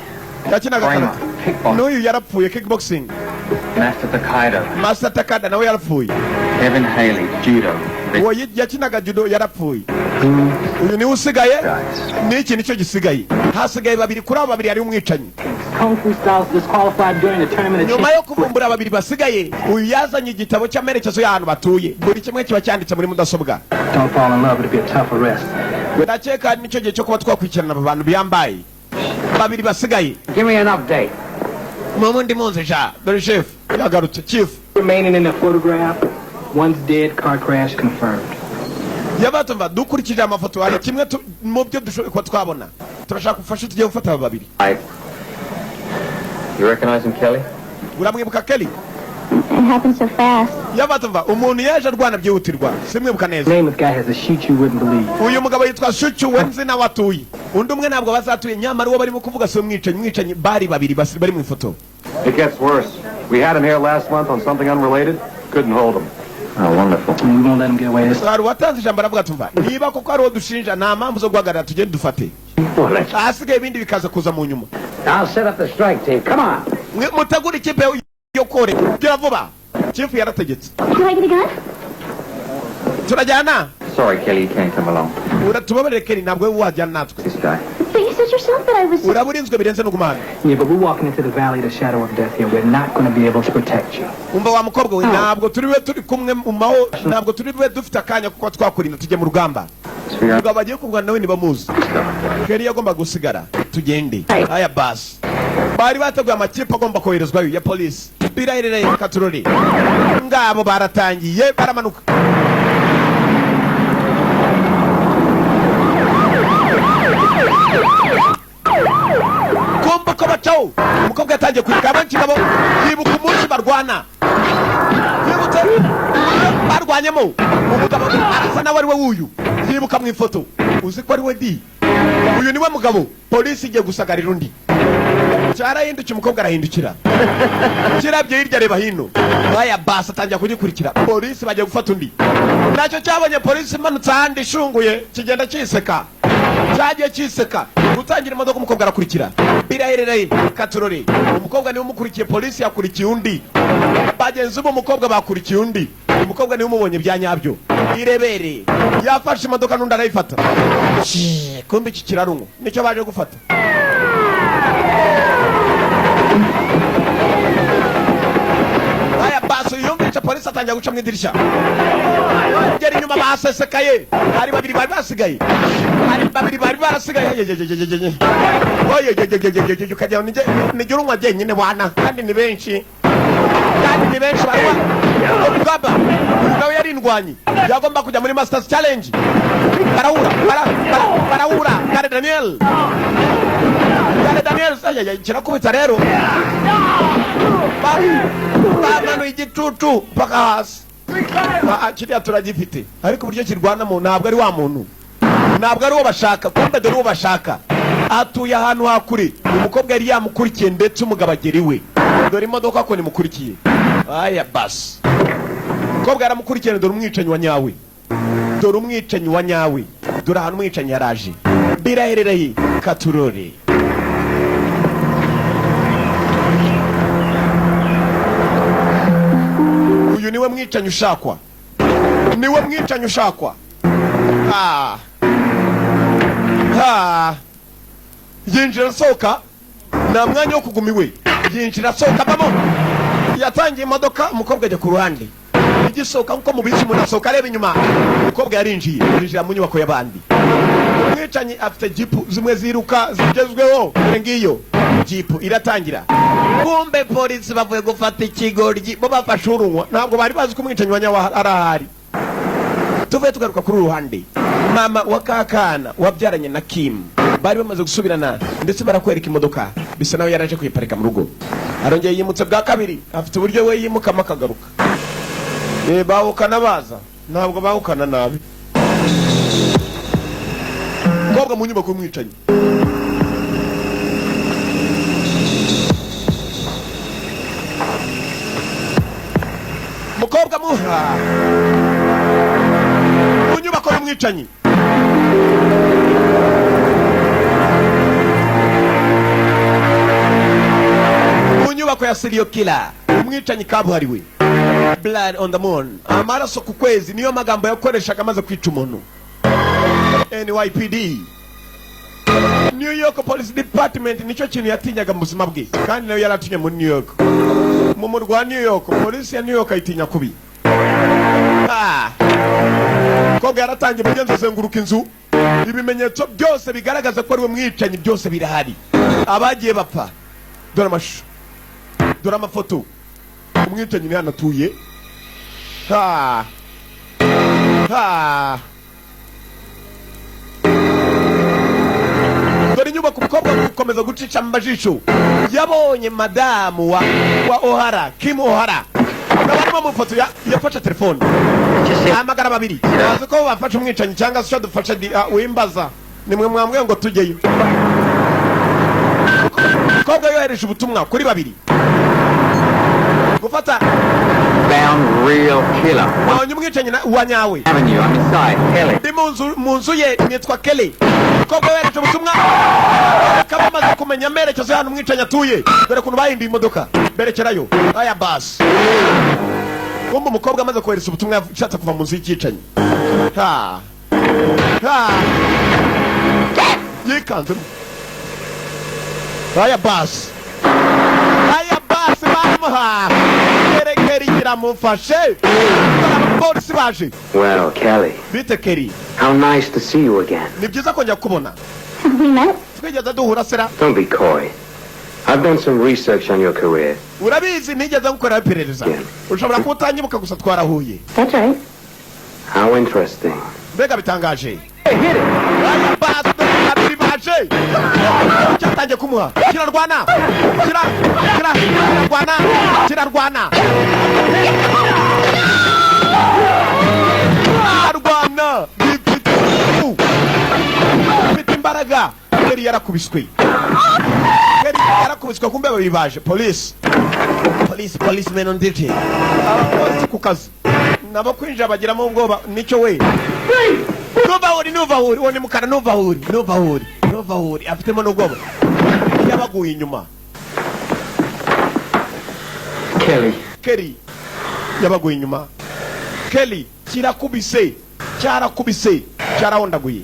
Yakinaga Kramer, karate. Kickboxing. N'uyu yarapfuye, kickboxing. Master Takaido. Master Takada nawe yarapfuye. Kevin Haley, judo. Uwo yakinaga judo yarapfuye. Uyu niwe usigaye. N'iki nicyo gisigaye, hasigaye babiri. Kuri abo babiri hariho umwicanyi. Kung Fu styles disqualified during the tournament of Nyuma yo kuvumbura babiri basigaye, uyu yazanye igitabo cy'amerekezo y'ahantu batuye. Buri kimwe kiba cyanditse muri mudasobwa. Don't fall in love, it'll be a tough arrest. Ndakeka nicyo gihe cyo kuba twakurikirana aba bantu biyambaye babiri basigaye. Give me an update. Mu ndi munzi sha, dore chef yagarutse, chief. Remaining in the photograph, one's dead, car crash confirmed. Yabatumva, dukurikije amafoto hari kimwe mu byo dushoboye kuba twabona. Turashaka ubufasha, tugiye gufata aba babiri. I. You recognize him, Kelly? Uramwibuka, Kelly? It happened so fast. Yabatumva, umuntu yaje arwana byihutirwa, simwibuka neza. Name of this guy has a sheet you wouldn't believe. Uyu mugabo yitwa Shuchu Wenzi, nawe atuye undi umwe ntabwo bazatuye. Nyamara uwo barimo kuvuga si umwicanyi. Umwicanyi bari babiri bari mu ifoto. It gets worse. We had him here last month on something unrelated. Couldn't hold him. Oh, wonderful. And we won't let him get away this Hari uwatanze ijambo, aravuga tumva, niba koko ari uwo dushinja, nta mpamvu zo guhagarara, tugende dufate, ahasigaye ibindi bikaza kuza mu nyuma. I'll set up the strike team. Come on. Mwe mutegure ikipe yo kore gira vuba, chief yarategetse. Do I get a gun? Turajyana. Sorry, Kelly, you can't come along. Uratubabarire Kelly, ntabwo wowe wajyana natwe. This guy. But you said yourself that I was. Uraba urinzwe birenze no gumana. Yeah, but we're walking into the valley of the shadow of death here. We're not going to be able to protect you. Umva wa mukobwa we, ntabwo turi bube turi kumwe mu maho, ntabwo turi bube dufite akanya kuko twakurinda tujye mu rugamba. Umugabo bagiye kurwana nawe ntibamuzi. Kelly yagomba gusigara, tugende. Aya basi, bari bateguye amakipe agomba koherezwayo ya polisi. Birahirira katurori, ngabo baratangiye baramanuka. Kumva ko bacaho, umukobwa yatangiye kwibuka benshi nabo, yibuka umunsi barwana, yibutse uburyo barwanyemo. Umugabo arasa nawe ari we wuyu yibuka mu ifoto. Uzi ko ari we di? Uyu niwe mugabo. Polisi igiye gusagarira undi, cyarahindukiye, umukobwa arahindukira, kirabye hirya, areba hino. Aya basi, atangira kugikurikira. Polisi bagiye gufata undi, nacyo cyabonye polisi imanutse ahandi ishunguye, kigenda kiseka, cyagiye kiseka. Gutangira imodoka, umukobwa arakurikira. Biraherereye katurore, umukobwa niwe umukurikiye. Polisi yakurikiye undi, bagenzi b'umukobwa bakurikiye undi. Umukobwa niwe umubonye bya nyabyo. Irebere, yafashe imodoka n'undi arayifata. Shhh, kumbe iki kirarungu nicyo baje gufata. Aya basi, yumvise polisi, atangira guca mu idirishya, gera inyuma. Basesekaye, hari babiri bari basigaye, hari babiri bari barasigaye. Yeyeyeyeyeye. Oye, ukagira ngo nijye urunywa jyenyine wana, kandi ni benshi, kandi ni benshi baranywa. Urugamba, umugabo yari indwanyi, yagomba kujya muri Masters Challenge. Barahura, barahura. Kare Daniel, Kare Daniel, ayaya, kirakubita rero. Bamanuye igicucu mpaka hasi. Ah, ah, kiriya turagifite, ariko uburyo kirwanamo ntabwo ari wa muntu, ntabwo ari uwo bashaka. Kumbe dore uwo bashaka atuye ahantu hakure. Umukobwa yari yamukurikiye, ndetse umugabo agera iwe. Dore imodoka ko nimukurikiye. Aya basi, umukobwa yaramukurikiye. Dore umwicanyi wa nyawe, dore umwicanyi wa nyawe, dore ahantu umwicanyi yaraje. Biraherereye katurore. Uyu niwe mwicanyi ushakwa, niwe mwicanyi ushakwa. Ah. Ah. Yinjira asohoka, nta mwanya wo kuguma iwe. Yinjira asohoka, avamo. Yatangiye imodoka, umukobwa ajya ku ruhande. Igisohoka, nkuko mubizi, umuntu asohoka areba inyuma. Umukobwa yarinjiye, yinjira mu nyubako y'abandi. Umwicanyi afite jipu zimwe ziruka zigezweho. Dore ngiyo jipu iratangira. Kumbe polisi bavuye gufata ikigoryi, bo bafashe urunywa, ntabwo bari bazi ko umwicanyi wa nyawe ari ahari. Tuvuye tugaruka kuri uru ruhande, mama wa kakana wabyaranye na Kim bari bamaze gusubirana, ndetse barakwereka imodoka, bisa naho yaraje kuyiparika mu rugo. Arongeye yimutse bwa kabiri, afite uburyo we yimukamo akagaruka. Bahukana baza, ntabwo bahukana nabi. Umukobwa mu nyubako y'umwicanyi. Umukobwa mu nyubako y'umwicanyi. Mu nyubako ya serial killer, umwicanyi kabuhariwe. "Blood on the moon", amaraso ku kwezi, niyo magambo yakoreshaga amaze kwica umuntu. NYPD, New York Police Department, nicyo kintu yatinyaga mu buzima bwe, kandi nayo yaratinye muri New York, mu murwa wa New York. Polisi ya New York ayitinya kubi. Ah. Umukobwa yaratangiye mugenzi, azenguruka inzu. Ibimenyetso byose bigaragaza ko ari we mwicanyi byose birahari. Abagiye bapfa, dore amashusho, dore amafoto. Umwicanyi ni hano atuye. Ha ha, dore inyubako. Umukobwa gukomeza gucica mu majisho, yabonye madamu wa Ohara, Kim Ohara, akaba arimo mu foto. Yafashe telefone, ahamagara babiri bazi ko bafashe umwicanyi cyangwa se icyo dufashe. Wimbaza, nimwe mwambwiye ngo tujyeyo. Umukobwa yohereje ubutumwa kuri babiri gufata. Found real killer. Nabonye umwicanyi wa nyawe. Avenue. I'm inside. Kelly. Ndi mu nzu ye, nitwa Kelly. Umukobwa yohereje ubutumwa, bakaba bamaze kumenya amerekezo y'ahantu umwicanyi atuye. Dore ukuntu bahinduye imodoka berekerayo. Aya basi, kumbe umukobwa amaze kohereza ubutumwa, yashatse kuva mu nzu y'icyicanyi. Ha ha, yikanzemo. Aya basi, aya basi, baramuha kerekeri, kiramufashe. Dore abapolisi baje. Well, Kelly, Bite Kelly. how nice to see you again. Ni byiza kongera kukubona. Have we met? Twigeze duhura sera? Don't be coy. I've done some research on your career. Urabizi, nigeze gukorera iperereza. Yeah. Ushobora kuba utanyibuka, gusa twarahuye. That's right. How interesting. Mbega bitangaje! Aya basi, babiri baje, cyatangiye kumuha, kirarwana, kirarwana, kirarwana, arwana, bifite ingufu, bifite imbaraga. Yari yarakubiswe, yari yarakubiswe. Kumbe babiri baje, police, police, policemen on duty, abapolisi ku kazi nabo kwinjira bagiramo ubwoba. Nicyo we, nuva aho uri, nuva aho uri, uwo ni mukara, nuva aho uri, nuva aho uri, nuva aho uri, afitemo n'ubwoba. Yabaguye inyuma. Kelly. Kelly yabaguye inyuma. Kelly kirakubise, cyarakubise, cyarahondaguye.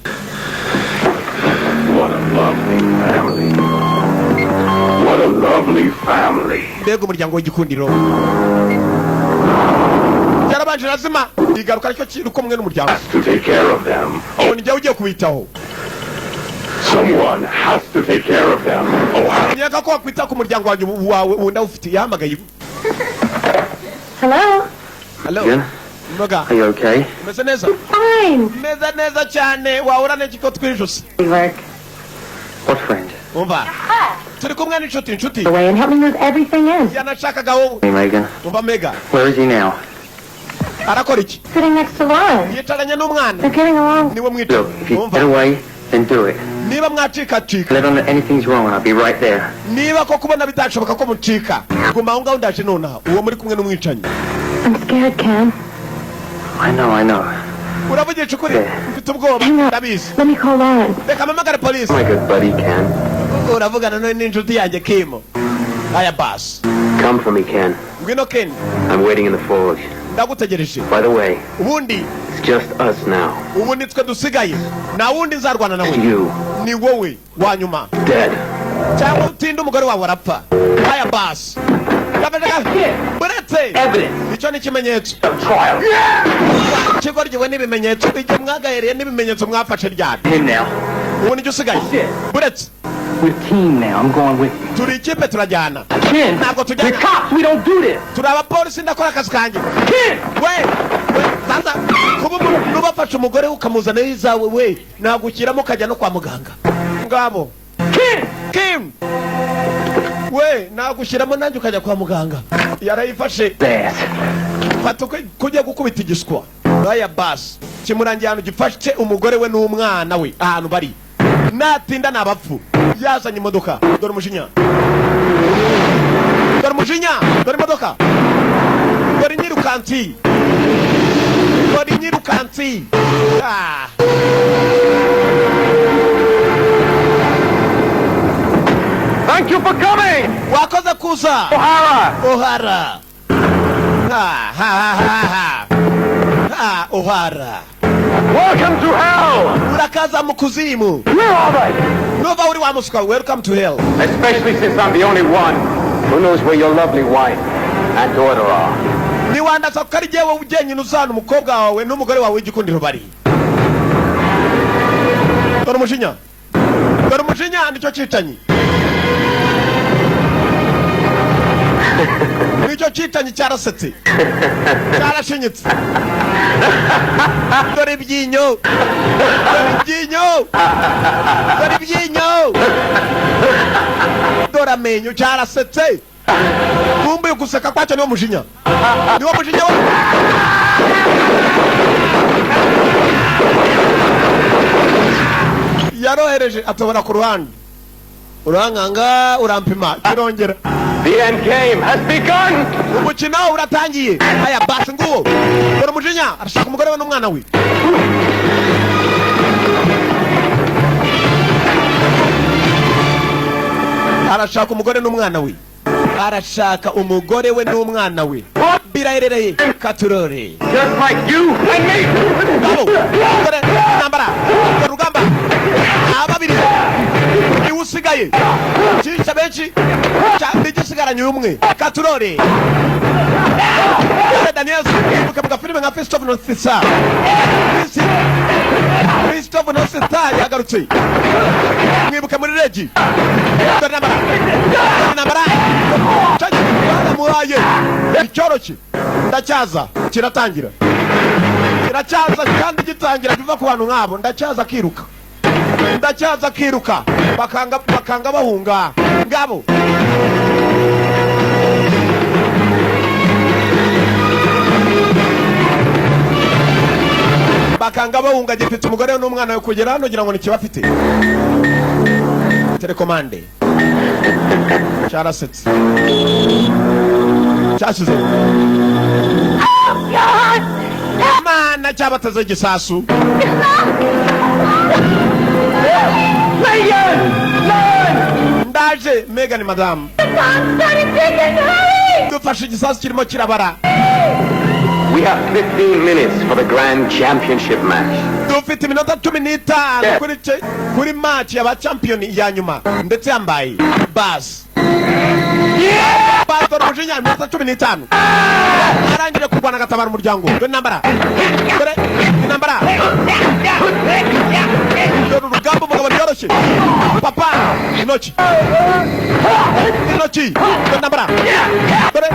What a lovely family. What a lovely family. Mbega umuryango w'igikundiro! Cyarabanje irazima, igaruka, aricyo kiri kumwe n'umuryango. To take care of them. Ubu ni njyewe ugiye kubitaho. Someone has to take care of them. O'Hara. Nkeka ko wakwita ku muryango wanjye wawe wundi awufite. Yahamagaye. Hello? Hello. Jen, Mboga. are you okay? Umeze neza? Fine. Meze neza cyane. Wahura n'iki ko twijuse? Work. What friend? Umva, turi kumwe n'inshuti, inshuti. Away and help me move everything in. Yanashakaga wowe. Hey, Megan. Umva Mega. Where is he now? Arakora iki? Sitting next to Lauren. Yicaranye n'umwana. They're getting along. Niwe mwica. Look, if you Umva. get away, then do it. Niba mwacikacika. Let on that anything's wrong and I'll be right there. Niba ko kubona bitashoboka ko mucika, guma aho ngaho, ndaje nonaha. Uwo muri kumwe n'umwicanyi. I'm scared, Ken. I know, I know. Uravugisha ukuri, mfite ubwoba. Hang on. Ndabizi. Let me call Lauren. Reka mpamagare polisi. My good buddy, Ken. Uravugana none n'inshuti yanjye Kimo. Aya basi. Come for me, Ken. Ngwino Ken. I'm waiting in the forge. Ndagutegereje. By the way, Ubundi it's just us now. ubu nitwe dusigaye, nta wundi nzarwana nawe. You. Ni wowe wa nyuma. Dead. Cyangwa utinde, umugore wawe arapfa. Aya basi, buretse. Evidence. Icyo ni ikimenyetso. Of trial. Kigoryiwe n'ibimenyetso, igihe mwagahereye n'ibimenyetso mwafashe ryari? Him now. Ubu nicyo usigaye, buretse. We're team now. I'm going with you. Turi ikipe, turajyana. Ken! Ntabwo tujyana. We're cops! We don't do this! Turi abapolisi, ndakora akazi kanjye. Ken! We we, sasa kuba umuntu bafashe umugore we ukamuzanaho izawe, we nagushyiramo ukajya no kwa muganga. Ngabo. Ken! Kim we, nagushyiramo nanjye ukajya kwa muganga. Yarayifashe. Ass. Fata uko kujya gukubita igiswa. Aya basi, kimurangiye ahantu gifashe umugore we n'umwana we, ahantu bari natinda ni abapfu. Yazanye imodoka. Dore umujinya, dore umujinya, dore imodoka, dore inyirukansi, dore inyirukansi. Ah. Thank you for coming! Wakoze kuza. O'Hara! Ohara, ha ha ha ha ha ha, Ohara. Welcome to hell! Urakaza mu kuzimu. Where are they? Nuva uri wa muswa, welcome to hell. Especially since I'm the only one who knows where your lovely wife and daughter are. Niwandaza ko ari jyewe jyenyine uzana umukobwa wawe n'umugore wawe w'igikundiro bari. Dore umujinya, dore umujinya, nicyo cyicanyi, nicyo cyicanyi. Cyarasetse, cyarashinyitse. Dore ibyinyo, dore ibyinyo, dore ibyinyo, dore amenyo. Cyarasetse, kumbuye guseka kwacyo. Niwo mujinya, niwo mujinya we. Yarohereje atobora ku ruhande, urankanga, urampima, kirongera. The end game has begun! Umukino uratangiye. Aya basi, nguwo. Dore umujinya, arashaka umugore we n'umwana we. Arashaka umugore n'umwana we, arashaka umugore we n'umwana we. Biraherereye katurore. Just like you and me! Ngabo, dore intambara, dore urugamba. Ababiri niwe usigaye, cyica benshi igisigaranye umwe. Katurore. Dore Daniels, ibuka mu gafilime nka Fist of North Star. Fist of North Star yagarutse, mwibuke muri regi. Dore intambara, dore intambara. Baramuhaye icyoroshye. Ndacyaza kiratangira, kiracyaza kandi gitangira biva ku bantu nk'abo. Ndacyaza akiruka, ndacyaza akiruka, bakanga, bakanga bahunga. Ngabo. Bakanga bahunga. Gifite umugore we n'umwana we. Kugera hano ngira ngo ntikibafite telekomande. Cyarasetse, cyashyize mana cyabateze igisasu. Megan! Ndaje Megan, madamu. Dufashe igisasu kirimo kirabara. We have 15 minutes for the Grand Championship match. Dufite iminota 15 kuri match ya ba champion ya nyuma. Ndetse yambaye basi batora umujinya. Iminota 15 arangije kurwana agatabara umuryango. Dore intambara, dore intambara, dore urugamba. Umugabo byoroshye. Byoroshye. Papa, intoki, intoki. Dore intambara, dore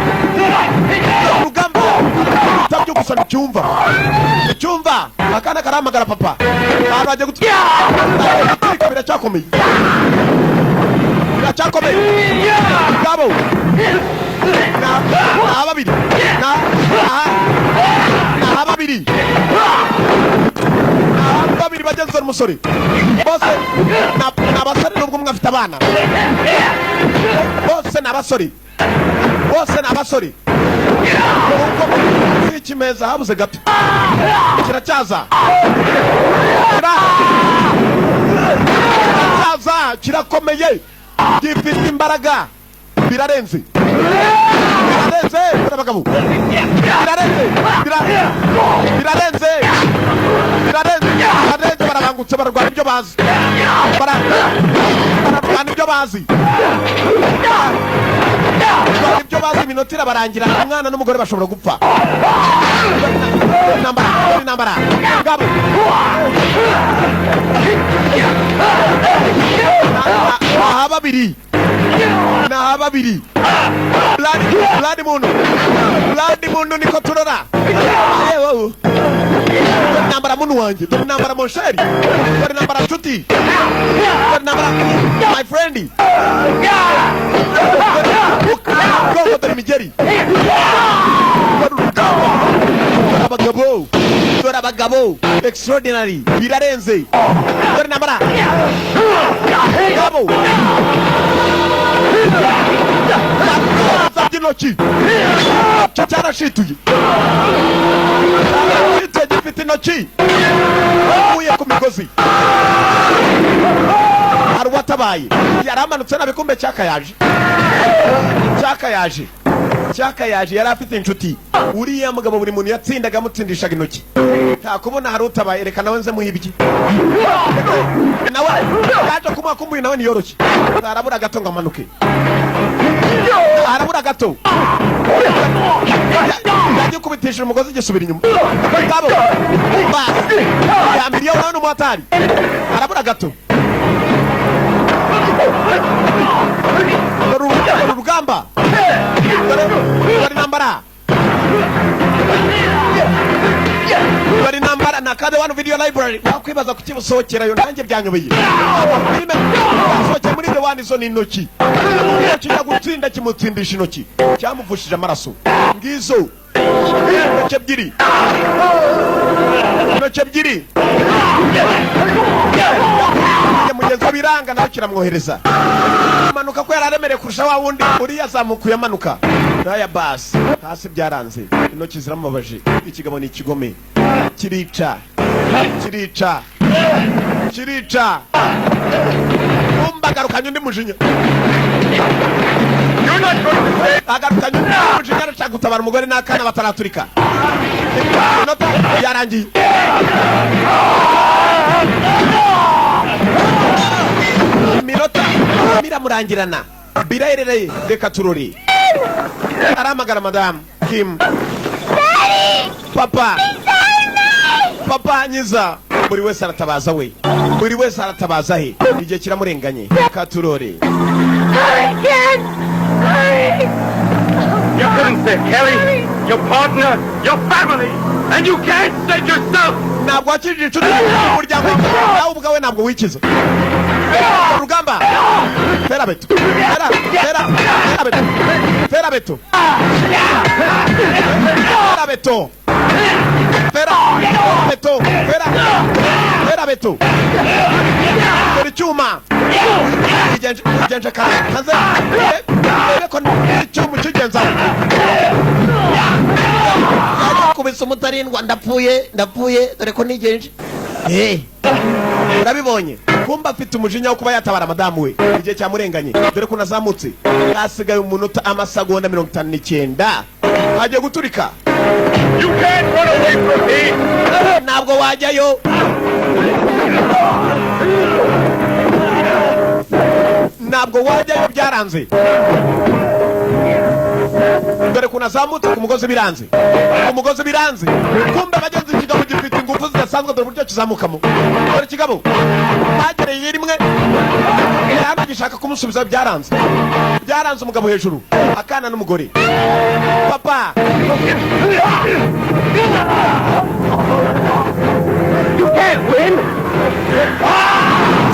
urugamba. Utabyo gusa nticyumva, nticyumva. Akana karahamagara papa ahantu hagiye guturika. Biracyakomeye, biracyakomeye. Ngabo ni babiri, ni babiri, ni babiri bagenzura umusore. Bose ni abasore, nubwo umwe afite abana. Bose ni abasore, bose ni abasore. Ubwo si ikimeza, habuze gato. Kiracyaza, kiracyaza, kirakomeye, gifite imbaraga. Birarenze, birarenze. Abagabo, birarenze, birarenze, birarenze, birarenze. Barabangutse, bararwana ibyo bazi. Bararwana ibyo bazi, bararwana ibyo bazi. Iminota irabarangira, umwana n'umugore bashobora gupfa. Intambara, intambara. Ngabo aha babiri, ni aha babiri. Blood, blood muntu, blood muntu, niko turora. Yewe, dore intambara muntu wanjye, dore intambara mon cher, dore intambara nshuti, dore intambara my friend. Dore ubwoko, dore imigeri, dore urugamba, dore abagabo, dore abagabo. Extraordinary, birarenze. Dore intambara. Ngabo by'intoki cyarashituye, cyarashituye, gifite intoki. Avuye ku migozi, hari uwatabaye yari amanutse nabi. Kumbe cyakayaje, cyakayaje, cyakayaje. Yari afite inshuti. Uriya mugabo buri muntu yatsindaga amutsindishaga intoki. Nta kubona hari utabaye. Reka nawe nze muhibye. Nawe yaje kumuha kumbuye, nawe ntiyoroshye. Arabura gato ngo amanuke, arabura gato. Yagikubitishije umugozi gisubira inyuma. Ngabo basi yambiriyeho, nawe ni umuhatari. Arabura gato. Dore urugamba, dore intambara, dore intambara. Na kade One Video Library. Wakwibaza kuki busohokerayo, nanjye byanyobeye. Filime yasohokeye muri The One. Izo ni intoki. Kijya gutsinda kimutsindisha intoki, cyamuvushije amaraso. Ngizo intoki ebyiri, intoki ebyiri. Mugenzi we biranga, nawe kiramwohereza amanuka ko yari aremereye kurusha wa wundi. Uriya azamukuye amanuka n'aya basi hasi, byaranze, intoki ziramubabaje. Ikigabo ni ikigome, kirica, kirica, kirica. Umva, agarukanye undi mujinya, agarukanye undi mujinya. Arashaka gutabara umugore n'akana bataraturika. Inota yarangiye. Iminota miramurangirana, birerereye. Reka turori. Arahamagara madamu Kim. Papa, papa, nyiza. Buri wese aratabaza we, buri wese aratabaza he. Igihe kiramurenganye. Katurore. Hurry, Ken! Hurry! You couldn't save Kelly, your partner, your family, and you can't save yourself! Ntabwo wakijije inshuti, umuryango, nawe ubwawe ntabwo wikiza. Urugamba, ferabeto, fera, fera, ferabeto, ferabeto, ferabeto, fera beto, fera, ferabeto. Dore icyuma. Igenje kaze rebe ko icyuma ukigenza. Kubisa umutarindwa. Ndapfuye, ndapfuye, dore ko nigenje. Eh, urabibonye. Kumba afite umujinya wo kuba yatabara madamu we. Igihe cyamurenganye. Dore ko nazamutse, hasigaye umunota, amasegonda 59, agiye guturika. You can't run away from me! Ntabwo wajyayo, ntabwo wajyayo, byaranze. Dore ukuntu azamutse ku mugozi, biranze, ku mugozi biranze. Kumbe abagenzi, ikigabo gifite ingufu zidasanzwe. Dore uburyo kizamukamo. Dore ikigabo bagereye rimwe. Cyangwa gishaka kumusubiza, byaranze, byaranze. Umugabo hejuru, akana n'umugore, papa. You can't win!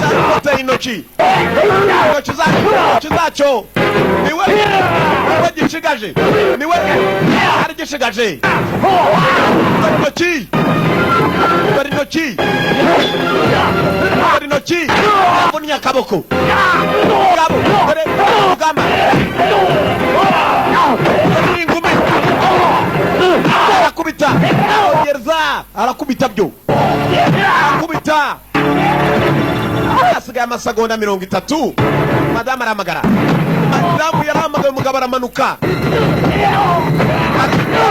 Cyaguteye intoki, intoki zacyo. Niwe, niwe gishigaje, niwe ari gishigaje. Dore intoki, dore intoki, dore intoki. Yavunnye akaboko. Ngabo, dore rugamba, dore ingumi. Arakubita, arongeza arakubita, byo arakubita. Hasigaye amasegonda 30. Madamu arahamagara, madamu yarahamagaye. Umugabo aramanuka,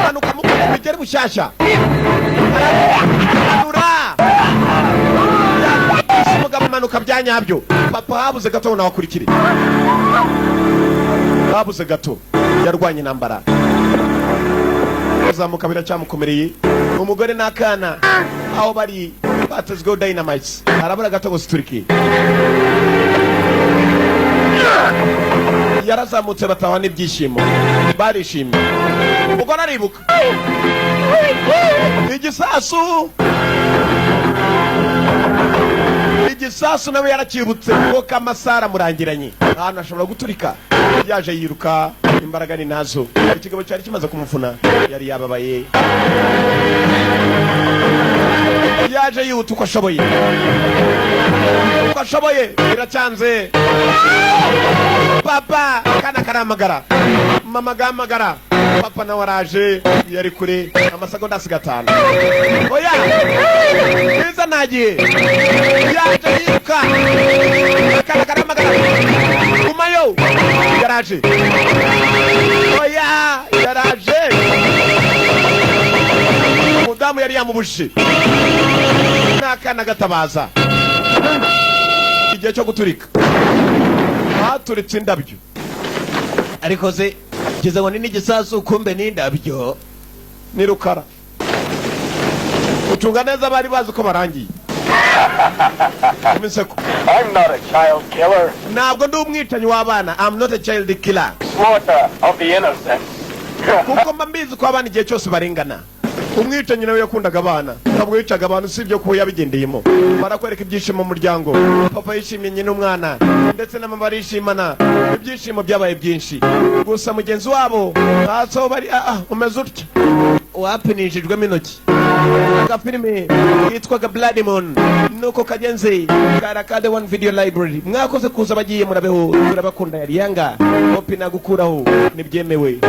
aramanuka mu migeri bushyashya, aramanura umugabo, amanuka bya nyabyo. Papa habuze gato ngo nawe akurikire, habuze gato. Yarwanye intambara, kuzamuka biracyamukomereye. Umugore n'akana aho bari batezweho dynamite, arabura gato ngo ziturike. Yarazamutse, bataha n'ibyishimo, barishimye. Umugore aribuka igisasu, igisasu nawe yarakibutse kuko amasaha aramurangiranye, ahantu ashobora guturika. Yaje yiruka, imbaraga ni nazo. Ikigabo cyari kimaze kumuvuna, yari yababaye. Yaje yihuta uko ashoboye, uko ashoboye, biracyanze. Papa, akana karamagara, mama gahamagara papa, nawe araje, yari kure. Amasegonda asiga 5. Oya mwiza, ntagiye. Yaje yiruka, akana karamagara, gumayo. Yaraje, oya yaraje. Umudamu yari yamubujije n'akana gatabaza. Igihe cyo guturika, haturitse indabyo. Ariko se ngeze ngo ni n'igisasu, kumbe ni indabyo, ni rukara. Ucunga neza, bari bazi ko barangiye imiseko. I'm not a child killer. Ntabwo ndi umwicanyi w'abana. I'm not a child killer. Slaughter of the innocents. Kuko mba mbizi ko abana igihe cyose barengana. Umwicanyi nawe yakundaga abana, ntabwo yicaga abantu, usibye ko yabigendeyemo. Barakwereka ibyishimo mu muryango. Papa yishimiye nyina, umwana ndetse na mama barishimana, ibyishimo byabaye byinshi. Gusa mugenzi wabo hasi aho bari, umeze utya, wapinishijwemo intoki. Agafilime kitwaga Blood Moon nuko kagenze karaka The One Video Library. Mwakoze kuza, bagiye murabeho, turabakunda. Yari Yanga Hopi, nagukuraho ntibyemewe.